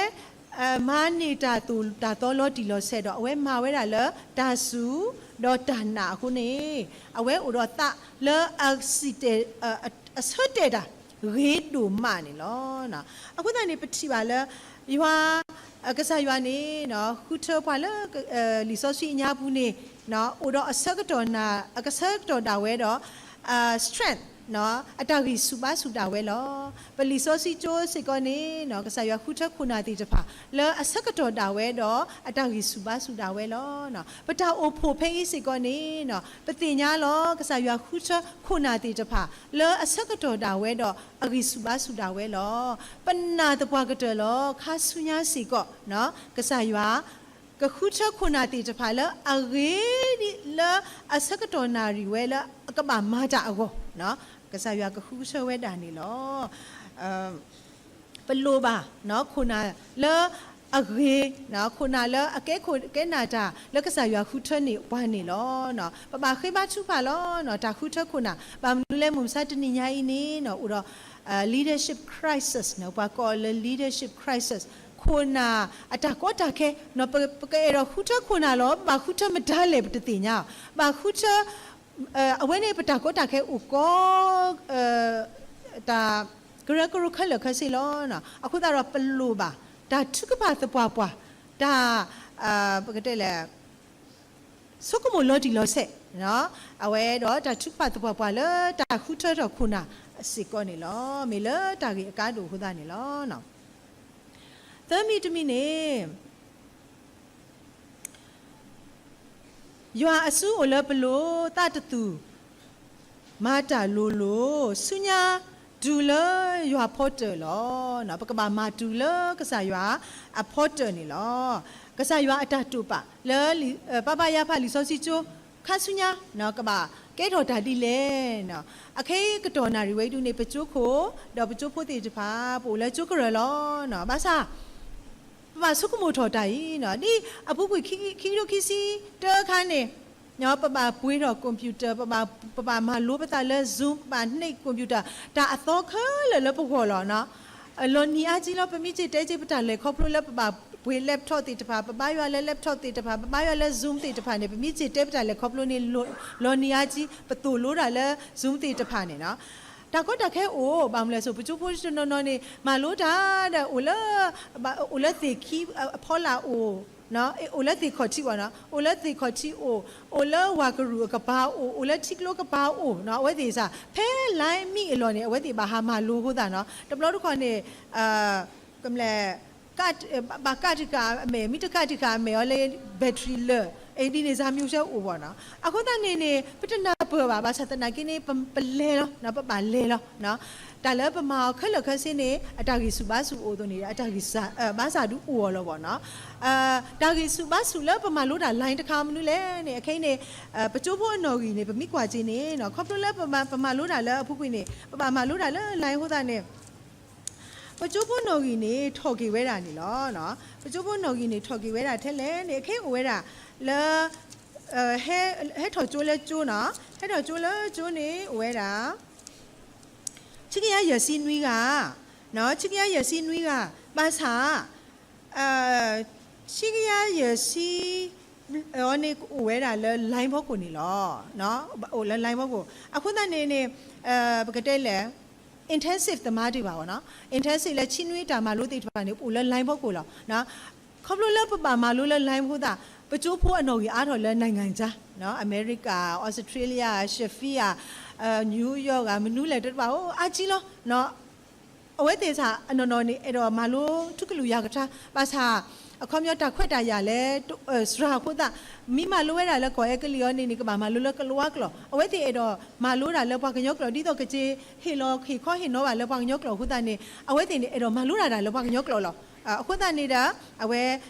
မၤန့ၢ်တၢ်သိၣ်တၢ်သီလီၤတံၢ်လီၤဆဲးဒီး အဝဲမၤဝဲဒၣ်လၢတၢ်စူၤ ဒီးတၢ်နာ်အဃိန့ၣ် အဝဲအိၣ်ဒီးသးလၢအစံၣ်တဲၤ အဆၢတဲာ်တၢ် ဂ့ၤဒိၣ်မးန့ၣ်လီၤ. အဃိသတးန့ၣ် ပထံၣ်ဘၣ်လၢ ယွၤ ကစၢ်ယွၤန့ၣ် ဃုထၢပှၤလၢ လံာ်စီဆှံအညါပူၤန့ၣ် အိၣ်ဒီးအဆၢကတီၢ်နၢ် အကဆၢကတီၢ်ဒၣ်ဝဲဒီး strength အတၢ်ဂံၢ်ဆူၣ်ဘါဆူၣ်ဒၣ်ဝဲလီၤ. ပလံာ်စီဆှံကၠိစ့ၢ်ကီးန့ၣ် ကစၢ်ယွၤဃုထၢခိၣ်နၢ်သ့ၣ်တဖၣ် လၢအဆၢကတီၢ်ဒၣ်ဝဲဒီး အတၢ်ဂံၢ်ဆူၣ်ဘါဆူၣ်ဒၣ်ဝဲလီၤ. ပတၢ်အိၣ်ဖှိၣ်ဖဲအံၤစ့ၢ်ကီးန့ၣ် ပသ့ၣ်ညါလီၤ ကစၢ်ယွၤဃုထၢခိၣ်နၢ်သ့ၣ်တဖၣ် လၢအဆၢကတီၢ်ဒၣ်ဝဲဒီး အဂံၢ်ဆူၣ်ဘါဆူၣ်ဒၣ်ဝဲလီၤ. ပနာ်သပှၢ်ကတၢၢ်လီၤ ခါဆူညါစ့ၢ်ကီး ကစၢ်ယွၤ ကဃုထၢခိၣ်နၢ်သ့ၣ်တဖၣ်လၢအဂ့ၤဒ်လၢအဆၢကတီၢ်နၣ်ရံၣ်ဝဲလၢအကဘၣ်မၤတၢ်အဂီၢ် ကစၢ်ယွၤကဃုထၢဝဲဒၣ်န့ၣ်လီၤ. ပလိၣ်ဘၣ် ခိၣ်နၢ်လၢအဂ့ၤ, ခိၣ်နၢ်လၢအကဲခိၣ်ကဲနၢ်တၢ်လၢကစၢ်ယွၤဃုထၢန့ၢ်ပှၤန့ၣ်လီၤ. ပဘၣ်ဃ့ဘါထုကဖၣ်လီၤ တၢ်ဃုထၢခိၣ်နၢ်, ဘၣ်မနုၤလဲၣ် မုၢ်မဆါတနံၤညါအံၤန့ၣ် အိၣ်ဒီး leadership crisis ပှၤကိးအီၤလၢ leadership crisis ခိၣ်နၢ်အတၢ်ကီတၢ်ခဲ ပကအဲၣ်ဒိးဃုထၢခိၣ်နၢ်လီၤ ပဘၣ်ဃုထၢမတၤလဲၣ်ပတသ့ၣ်ညါ, ဘၣ်ဃုထၢ အဝဲန့ၣ်ပတၢ်ကီတၢ်ခဲအိၣ်ကိး တၢ်ကရၢကရိခဲလၢာ်ခဲဆ့လီၤ. အဃိသတးဒီးပလိၣ်ဘၣ် တၢ်ထုကဖၣ်သပှၢ်ပှၢ်, တၢ် ပကတဲလဲၣ် ဆိကမိၣ်လီၤတံၢ်လီၤဆဲး, အဝဲဒီးတၢ်ထုကဖၣ်သပှၢ်ပှၢ်လၢတၢ်ဃုထၢထီၣ်ခိၣ်နၢ်စ့ၢ်ကီးန့ၣ်လီၤ. မ့ၢ်လၢတၢ်ဂ့ၢ်အကါဒိၣ်အဃိသတးန့ၣ်လီၤ. သၢမံၤတမံၤန့ၣ် ယွၤအစုအိၣ်လၢပလိၤ သးတသူၣ် မၤတၢ်လိၤလိၤ ဆူညါတုၤလၢယွၤဖီတၢၣ်လီၤ. ပကဘၣ်မၤတုၤလၢကစၢ်ယွၤအဖီတၢၣ်န့ၣ်လီၤ. ကစၢ်ယွၤအတၢ်တိာ်ပာ်လၢ ပၢ်ဘါယါဖးလံာ်စီဆှံကၠိ ခါဆူညါ ကဘၣ်ကဲထီၣ်တၢ်ဒ်လဲၣ်. အခဲအံၤကတီၢ်နၣ်ရံၣ်ဝဲဒၣ်န့ၣ် ပကၠိခိၣ် ဒီးပကၠိဖိသ့ၣ်တဖၣ် ပအိၣ်လၢကၠိကရၢၢ်လီၤ. ဘၣ်ဆၣ် ပဘၣ်ဆိကမိၣ်ထီၣ်တၢ်အံၤ ဒ်အပူၤကွံာ်ခံကထိခံဆံတၢအခါန့ၣ် ပဘၣ်ပှ့ၤထီၣ် computer, ပဘၣ်မၤလိပသးလၢ Zoom, ပဘၣ်န့ၢ် computer တၢ်အသီခဲလၢာ်လၢပဂီၢ်လီၤ. လီၤနံၤအါကံလီၤ ပမ့ၢ်စံးတဲက့ၤပတၢ်လဲၤခီဖျိလၢပဘၣ်ပှ့ၤ laptop သ့ၣ်တဖၣ်, ပဘါယွၤလၢ laptop သ့ၣ်တဖၣ်, ပဘါယွၤလၢ Zoom သ့ၣ်တဖၣ်န့ၣ် ပမ့ၢ်စံးတဲပတၢ်လဲၤခီဖျိန့ၣ် လီၤနံၤအါကံ ပသိၣ်လိတၢ်လၢ Zoom သ့ၣ်တဖၣ်န့ၣ် တၢ်ကီတၢ်ခဲအိၣ် ဘၣ်မနုၤလဲၣ် ပကၠိဖိတနီၤနီၤန့ၣ် မၤလိတၢ်ဒီး အိၣ်လၢ အိၣ်လၢသ့ၣ်ခံအဖီလာ်အိၣ်, အိၣ်လၢသ့ၣ်ခီၣ်ထံးဘၣ်နီၤ, အိၣ်လၢသ့ၣ်ခီၣ်ထံးအိၣ်, အိၣ်လၢဝၤကရူၢ်အကပၤအိၣ်, အိၣ်လၢထံကျိကပၤအိၣ်, အဝဲသ့ၣ်စ့ၢ် ဖဲ line မံအလီၢ်န့ၣ် အဝဲသ့ၣ်ဘၣ်ဟးမၤလိအဃိသတးနီၤ, တဘျီတခီၣ်န့ၣ် ကမလဲၣ် ဘၣ်ကးတံာ်ဃာ်အမဲာ်, မ့ၢ်တကးတံာ်ဃာ်အမဲာ်အီၤလၢ battery လၢာ်, ဒ်န့ၣ် စၢ်မံၤဆၢအိၣ်ဘၣ်နီၤ. အဃိသတးန့ၣ်န့ၣ် ပတနၢ်ပၢၢ်ဘၣ်, ဘၣ်ဆၣ်သနာ်က့န့ၣ် ပလဲၤလီၤ, ပဘၣ်လဲၤလီၤ. တၢ်လၢပမၤအီၤခဲလၢာ်ခဲဆ့န့ၣ် အတၢ်ဂံၢ်ဆူၣ်ဘါဆူၣ်အိၣ်အသိးန့ၣ် အတၢ်ဂံၢ်ဘါဆူၣ်ဒုးအိၣ်အီၤလီၤဘၣ်နီၤ. တၢ်ဂံၢ်ဆူၣ်ဘါဆူၣ်လၢပမၤလိတၢ် line တခါမနုၤလဲၣ်န့ၣ် အခဲအံၤန့ၣ် ပကၠိဖိအနီၣ်ဂံၢ်န့ၣ် ပမ့ၢ်ကွၢ်က့ၤန့ၣ် ခီဖျိလၢပမၤလိတၢ်လၢအပူၤကွံာ်န့ၣ် ပဘၣ်မၤလိတၢ်လၢ line အဃိသတးန့ၣ် ပကၠိဖိနီၣ်ဂံၢ်န့ၣ် ထီၣ်က့ၤဝဲဒၣ်န့ၣ်လီၤ. ပကၠိဖိနီၣ်ဂံၢ်န့ၣ် ထီၣ်က့ၤဝဲဒၣ်ထဲလဲၣ်န့ၣ် အခဲအံၤအိၣ်ဝဲဒၣ်လၢ ဟဲထီၣ်ကၠိလၢကၠိနီၤ, ဟဲထီၣ်ကၠိလၢကၠိန့ၣ် အိၣ်ဝဲဒၣ် ဆံကယၤယဲၢ်ဆံနွံဂၤ, ဆံကယၤယဲၢ်ဆံနွံဂၤ, ဘၣ်ဆၣ် ဆံကယၤယဲၢ်ဆံ အန့ၣ်ကအိၣ်ဝဲဒၣ်လၢ line ဖီခိၣ်န့ၣ်လီၤ. အိၣ်လၢ line ဖီခိၣ်, အဃိသတးန့ၣ်န့ၣ် ပကတဲလဲၣ် intensive သမားဒံးဘၣ်နီၤ, intensive လၢဆံနွံတၢ်မၤလိသ့ၣ်တဖၣ်န့ၣ် ပအိၣ်လၢ line ဖီခိၣ်လီၤ. ခီဖျိလၢပဘၣ်မၤလိလၢ line အဃိသတး ပကၠိဖိအနီၣ်ဂံၢ်အါထီၣ်လၢ နိုင်ငံခြား, အမဲရကၤ, Australia, Sheffield, New York ဧါ, မနုၤလဲၣ်တဘၣ် အိၣ်အါကံလီၤ. အဝဲသ့ၣ်ဆၣ်အနီၢ်နီၢ်န့ၣ် အဲၣ်ဒိးမၤလိထူကလုာ်ယၤကထါ ဘၣ်ဆၣ် အခီပညီတၢ်ခွဲးတၢ်ယာ်လၢ စှၤအဃိသတး မ့ၢ်မၤလိဝဲဒၣ်လၢကီၢ်အဲကလံးအီၤန့ၣ်န့ၣ် ကဘၣ်မၤလိလၢကလံးဝါကျိာ်, အဝဲသ့ၣ်အဲၣ်ဒိးမၤလိဒၣ်လၢပှၤကညီကျိာ် ဒ်သိးကက့ၤဟ့ၣ်လီၤဟ့ၣ်ခီဟ့ၣ်နီၤဘၣ်လၢပှၤကညီကျိာ်အဃိသတးန့ၣ် အဝဲသ့ၣ်န့ၣ် အဲၣ်ဒိးမၤလိဒၣ်တၢ်လၢပှၤကညီကျိာ်လီၤ. အဃိသတးန့ၣ်ဒီး အဝဲ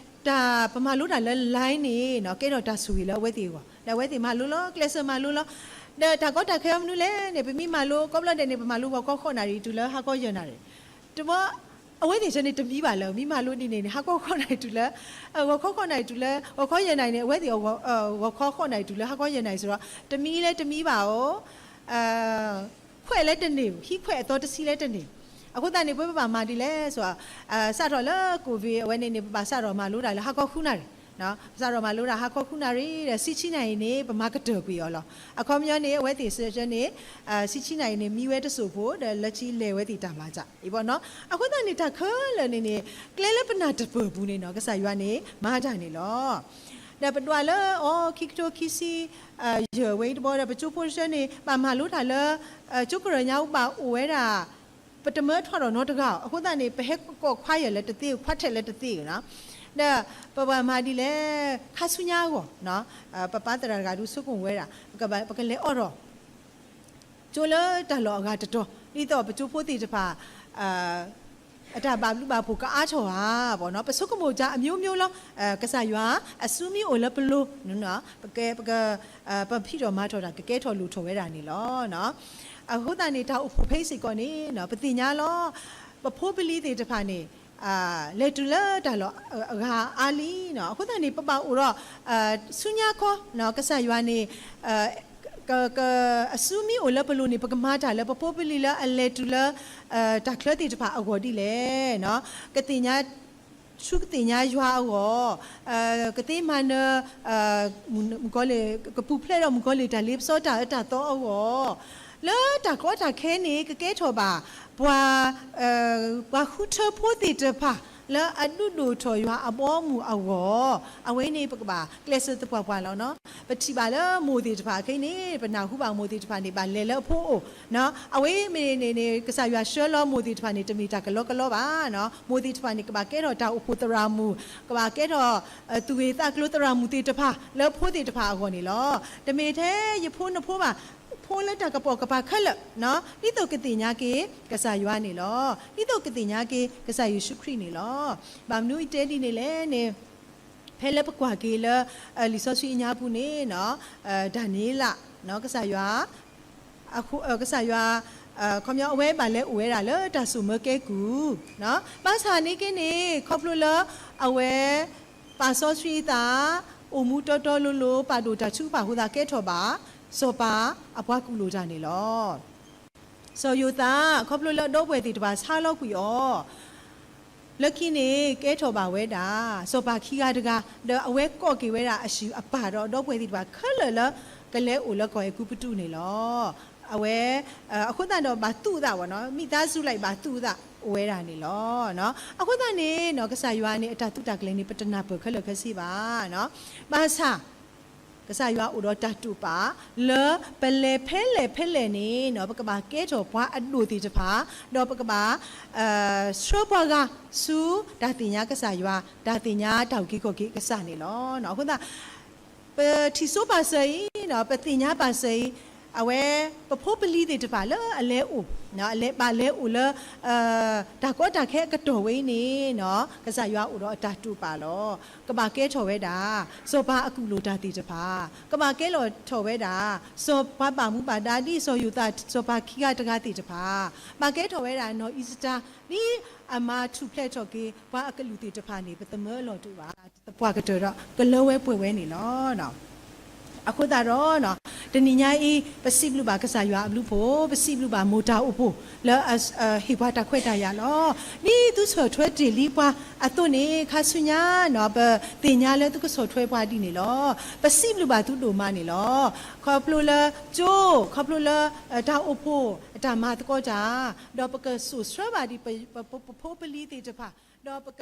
တၢ်ပမၤလိတၢ်လၢ line န့ၣ် ကဲထီၣ်တၢ်ဆိၣ်ဂ့ၤလၢအဝဲသ့ၣ်အဂီၢ် ဒီးအဝဲသ့ၣ်မၤလိလီၤ ကျဲးစၢးမၤလိလီၤ. ဒီးတၢ်ကီတၢ်ခဲအီၤမနုၤလဲၣ်န့ၣ် ပမ့ၢ်မၤလိ ကိးဘျီဒဲးန့ၣ် ပမၤလိဂီၤခီဃိးနၣ်ရံၣ်တုၤလၢဟါခီ ယဲၢ်နၣ်ရံၣ်, တမ့ၢ် အဝဲသ့ၣ်ဆၢန့ၣ်တမံဘၣ်လၢ မ့ၢ်မၤလိဒ်န့ၣ်န့ၣ် ဟါခီဃိးနၣ်ရံၣ်တုၤလၢ ဂီၤခီဃိးနၣ်ရံၣ်တုၤလၢ ဂီၤခီယဲၢ်နၣ်ရံၣ်န့ၣ် အဝဲသ့ၣ် ဂီၤခီဃိးနၣ်ရံၣ်တုၤလၢဟါခီယဲၢ်နၣ်ရံၣ်စ့ၢ်ကီး တမံလၢတမံဘၣ်ဧိၤ ခွဲးလၢတန့ၢ် ဟံးခွဲးအသီတဆံလၢတန့ၢ်. အဃိသတးန့ၣ် ပဝဲပဘၣ်မၤဒ်လဲၣ်ဆိ စးထီၣ်လၢ COVID အဝဲန့ၣ်န့ၣ် ပဘၣ်စးထီၣ်မၤလိတၢ်လၢဟါခီဃုနၣ်ရံၣ်, ပစးထီၣ်မၤလိတၢ်ဟါခီဃုနၣ်ရံၣ်ဒီး ဆံဆံနၣ်ရံၣ်န့ၣ် ပမၤကတၢၢ်ကွံာ်အီၤလီၤ. အခီပညီန့ၣ် အဝဲသ့ၣ်စၢန့ၣ် ဆံဆံနၣ်ရံၣ်န့ၣ် မံဝဲတစိၢ်ဖိ ဒီးလၢခံလဲၤဝဲသ့ၣ်တၢ်မၤတၢ်အံၤဘၣ်နီၤ. အဃိသတးန့ၣ် တၢ်ခဲလၢာ်န့ၣ်န့ၣ် ကျဲလၢပနၢ်တပၢၢ်ပူၤန့ၣ်နီၤ ကစၢ်ယွၤန့ၣ် မၤတၢ်န့ၣ်လီၤ. ဒီးပဒွးလၢအီ ခံကထိခံဆံ ယဲၢ်ဝဲအံၤတဘျီဒီး ပကၠိဖိတဆၢန့ၣ် ဘၣ်မၤလိတၢ်လၢ ကၠိကရၢညါဘၣ်အိၣ်ဝဲဒၣ် ပတမၢထီၣ်ဒီးနီတဂၤအီၤ အဃိသတးန့ၣ် ပဟဲကိးခွါယဲၢ်လၢတသ့ ခွါထဲးလၢတသ့နီၤ. ဒီးပဘၣ်မၤဒ်လဲၣ် ခါဆူညါအဂီၢ် ပပၢ်သရၣ်တဂၤဒုးဆိကမိၣ်ဝဲဒၣ် ပကလဲၤအိးထီၣ် ကၠိလၢတၢ်လီၢ်အဂၤတတီၤ ဒ်သိးပကၠိဖိသ့ၣ်တဖၣ် အတၢ်ဘၣ်ဘျုးဘၣ်ဖှိၣ်ကအါထီၣ်ဧါ ပဆိကမိၣ်တၢ်အမျိုးမျိုးလီၤ. ကစၢ်ယွၤအစုမ့ၢ်အိၣ်လၢပလိၤ ပက ပဖံးထီၣ်မၤထီၣ်တၢ် ကကဲထီၣ်လိၣ်ထီၣ်ဝဲဒၣ်န့ၣ်လီၤ. အဃိသတးန့ၣ် တၢ်အိၣ်ဖှိၣ်ဖဲအံၤစ့ၢ်ကီးန့ၣ် ပသ့ၣ်ညါလီၤ ပဖိပလံၤသ့ၣ်တဖၣ်န့ၣ် လဲၤတုၤလၢတၢ်လီၢ်အဂၤအါလံနီၤ. အဃိသတးန့ၣ် ပဘၣ်အိၣ်ဒီး ဆူညါခီ ကစၢ်ယွၤန့ၣ် အစုမ့ၢ်အိၣ်လၢပလိၤန့ၣ် ပကမၤတၢ်လၢပဖိပလံၤလၢအလဲၤတုၤလၢ တၢ်ချၢသ့ၣ်တဖၣ်အဂီၢ်ဒ်လဲၣ်. ကသ့ၣ်ညါ ဆူကသ့ၣ်ညါယွၤအဂီၢ် ကသ့မၤနၢၤ မုၣ်ကီၤလံၢ် ကပူၤဖျဲးဒီးမုၣ်ကီၤလံၢ်တၢ်လ့ပစီတၢ်အၢတၢ်သီအဂီၢ် လၢတၢ်ကီတၢ်ခဲန့ၣ် ကကဲထီၣ်ဘၣ် ပှၤ ပှၤဃုထၢဖိသ့ၣ်တဖၣ် လၢအဒုးဒိၣ်ထီၣ်ယွၤအဘီအမုၢ်အဂီၢ် အဝဲန့ၣ်ပကဘၣ်ကျဲးစၢးသပှၢ်ပှၢ်လီၤနီၤ. ပထံၣ်ဘၣ်လၢမိၢ်သ့ၣ်တဖၣ်ခဲအံၤန့ၣ် ပနၢ်ဟူဘၣ်မိၢ်သ့ၣ်တဖၣ်န့ၣ် ဘၣ်လဲၤလၢအဖိအိၣ် အဝဲမ့ၢ်န့ၣ်န့ၣ် ကစၢ်ယွၤဆှၢလီၤမိၢ်သ့ၣ်တဖၣ်န့ၣ် တမ့ၢ်တၢ်ကလီကလီဘၣ်နီၤ. မိၢ်သ့ၣ်တဖၣ်န့ၣ် ကဘၣ်ကဲထီၣ်တၢ်အိၣ်ဖှိၣ်သရၣ်မုၣ် ကဘၣ်ကဲထီၣ် သူၣ်ဂ့ၢ်သးကျိၤသရၣ်မုၣ်သ့ၣ်တဖၣ် လၢဖိသ့ၣ်တဖၣ်အဂီၢ်န့ၣ်လီၤ. တမ့ၢ်ထဲယဖိနဖိဘၣ် ဖိလၢတၢ်ကပိာ်ကပၤခဲလၢာ် ဒ်သိးကသ့ၣ်ညါက့ၤ ကစၢ်ယွၤန့ၣ်လီၤ. ဒ်သိးကသ့ၣ်ညါက့ၤ ကစၢ်ယ့ၣ်ၡူးခရံာ်န့ၣ်လီၤ. ဘၣ်မနုၤယတဲဒ်န့ၣ်လဲၣ်န့ၣ် ဖဲလၢပကွၢ်က့ၤလၢ လံာ်စီဆှံအညါပူၤန့ၣ် ဒၤနံးယ့လး ကစၢ်ယွၤ ကစၢ်ယွၤ ခီပညီအဝဲဘၣ်လဲၤအိၣ်ဝဲဒၣ်လၢတၢ်စိာ်မၢကဲကုၢ် ဘၣ်ဆၣ်န့ၣ်က့န့ၣ် ခီဖျိလၢ အဝဲ ပာ်စီဆှံအသး အိၣ်မူတီတီလိၤလိၤ ပာ်ဒိၣ်တၢ်ထုကဖၣ်အဃိသတးကဲထီၣ်ဘၣ် စီၤပၤအပှၤကူၣ်လိာ်တၢ်န့ၣ်လီၤ. စီၤယိၤသး ခီဖျိလၢအဒီပုၢ်ဝဲၢ်သ့ၣ်တဖၣ်ဆါလီၤကွံာ်အီၤ လၢခံန့ၣ် ကဲထီၣ်ဘၣ်ဝဲဒၣ် စီၤပၤခံဂၤတဂၤ ဒီးအဝဲကိးက့ၤဝဲဒၣ်အဟံၣ်အပၢ်ဒီးအဒီပုၢ်ဝဲၢ်သ့ၣ်တဖၣ်ခဲလၢာ်လၢ ကလဲၤအိၣ်လၢကီၢ်အဲၤကူပတူးန့ၣ်လီၤ. အဝဲ အဃိသတးဒီးဘၣ်သူၣ်အသးဝဲနီၤ မိသားစုလိုက် ဘၣ်သူၣ်အသးအိၣ်ဝဲဒၣ်န့ၣ်လီၤ. အဃိသတးန့ၣ် ကစၢ်ယွၤန့ၣ် အတၢ်သုးတၢ်ကျဲၤန့ၣ် ပတနၢ်ပၢၢ်ခဲလၢာ်ခဲဆ့ဘၣ်. ဘၣ်ဆၣ် ကစၢ်ယွၤအိၣ်ဒီးတၢ်တိာ်ပာ် လၢပလဲၤဖဲလဲၣ်ဖဲလဲၣ်န့ၣ် ပကဘၣ်ကဲထီၣ်ပှၤအဒိၣ်သ့ၣ်တဖၣ် ဒီးပကဘၣ် ဆှၢပှၤဂၤဆူတၢ်သ့ၣ်ညါကစၢ်ယွၤ တၢ်သ့ၣ်ညါတၢ်အုၣ်က့ၤခီၣ်က့ၤကစၢ်န့ၣ်လီၤ. အဃိသတး ပထံၣ်စိပာ်စၢၤအံၤ ပသ့ၣ်ညါပာ်စၢၤအံၤ အဝဲ ပဖိပလံၤသ့ၣ်တဖၣ်လၢအလဲၤအိၣ် အလဲၤဘၣ်လဲၤအိၣ်လၢ တၢ်ကီတၢ်ခဲအကတီၢ်ဝဲအံၤန့ၣ် ကစၢ်ယွၤအိၣ်ဒီးအတၢ်တိာ်ပာ်လီၤ. ကဘၣ်ကဲထီၣ်ဝဲဒၣ် စီၤပၤအကူၣ်လိာ်တၢ်သ့ၣ်တဖၣ် ကဘၣ်ကဲထီၣ်ဝဲဒၣ် စီၤပၤဘၣ်မူဘၣ်ဒါဒ်စီၤယိၤသး စီၤပၤခံဂၤတဂၤသ့ၣ်တဖၣ် ဘၣ်ကဲထီၣ်ဝဲဒၣ်နီၢ်အံၤစတၢ် ဒ်အမၤထူၣ်ဖျဲးထီၣ်က့ၤ ပှၤအကလုာ်သ့ၣ်တဖၣ်န့ၣ် ပသမၢအလီၢ်တအိၣ်ဘၣ် သပှၢ်ကတၢၢ်ဒီး ကလၢဝဲပှဲၤဝဲန့ၣ်လီၤ. အဃိသတးဒီး တနံၤညါအံၤ ပစံးဘျုးဘၣ်ကစၢ်ယွၤအဘျုးအဖှိၣ် ပစံးဘျုးဘၣ်မိၢ်တၢ်အိၣ်ဖှိၣ် လၢအဟ့ၣ်ပှၤတၢ်ခွဲးတၢ်ယာ်လီၤ. ဒ်သုဆီၣ်ထွဲတ့ၢ်လံပှၤအသိးန့ၣ် ခါဆူညါ ပသ့ၣ်ညါလၢသုကဆီၣ်ထွဲပှၤဒ်န့ၣ်လီၤ. ပစံးဘျုးဘၣ်သုဒိၣ်မးန့ၣ်လီၤ. ခီဖျိလၢကၠိ ခီဖျိလၢ တၢ်အိၣ်ဖှိၣ် အတၢ်မၤသကိးတၢ် ဒီးပကစိာ်ဆှၢဘၣ်ဒံး ပဖိပလံၤသ့ၣ်တဖၣ် ဒီးပက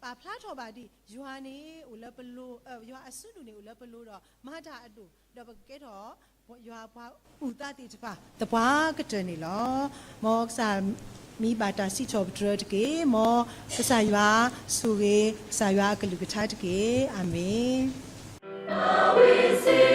ပာ်ဖျါထီၣ်ဘၣ်ဒံး ယွၤန့ၣ်အိၣ်လၢပလိၤ ယွၤအစုဒုၣ်န့ၣ်အိၣ်လၢပလိၤဒီး မၤတၢ်အဒိၣ် ဒီးပကကဲထီၣ် ယွၤအပှၤအုၣ်သးသ့ၣ်တဖၣ် သပှၢ်ကတၢၢ်န့ၣ်လီၤ. မ်ကစၢ်မံဘၣ်တၢ်စံးထီၣ်ပတြၢၤတက့ၢ်. မ်ကစၢ်ယွၤဆိၣ်ဂ့ၤ ကစၢ်ယွၤအကလုၢ်ကထါတက့ၢ်. အၤမ့ၣ်.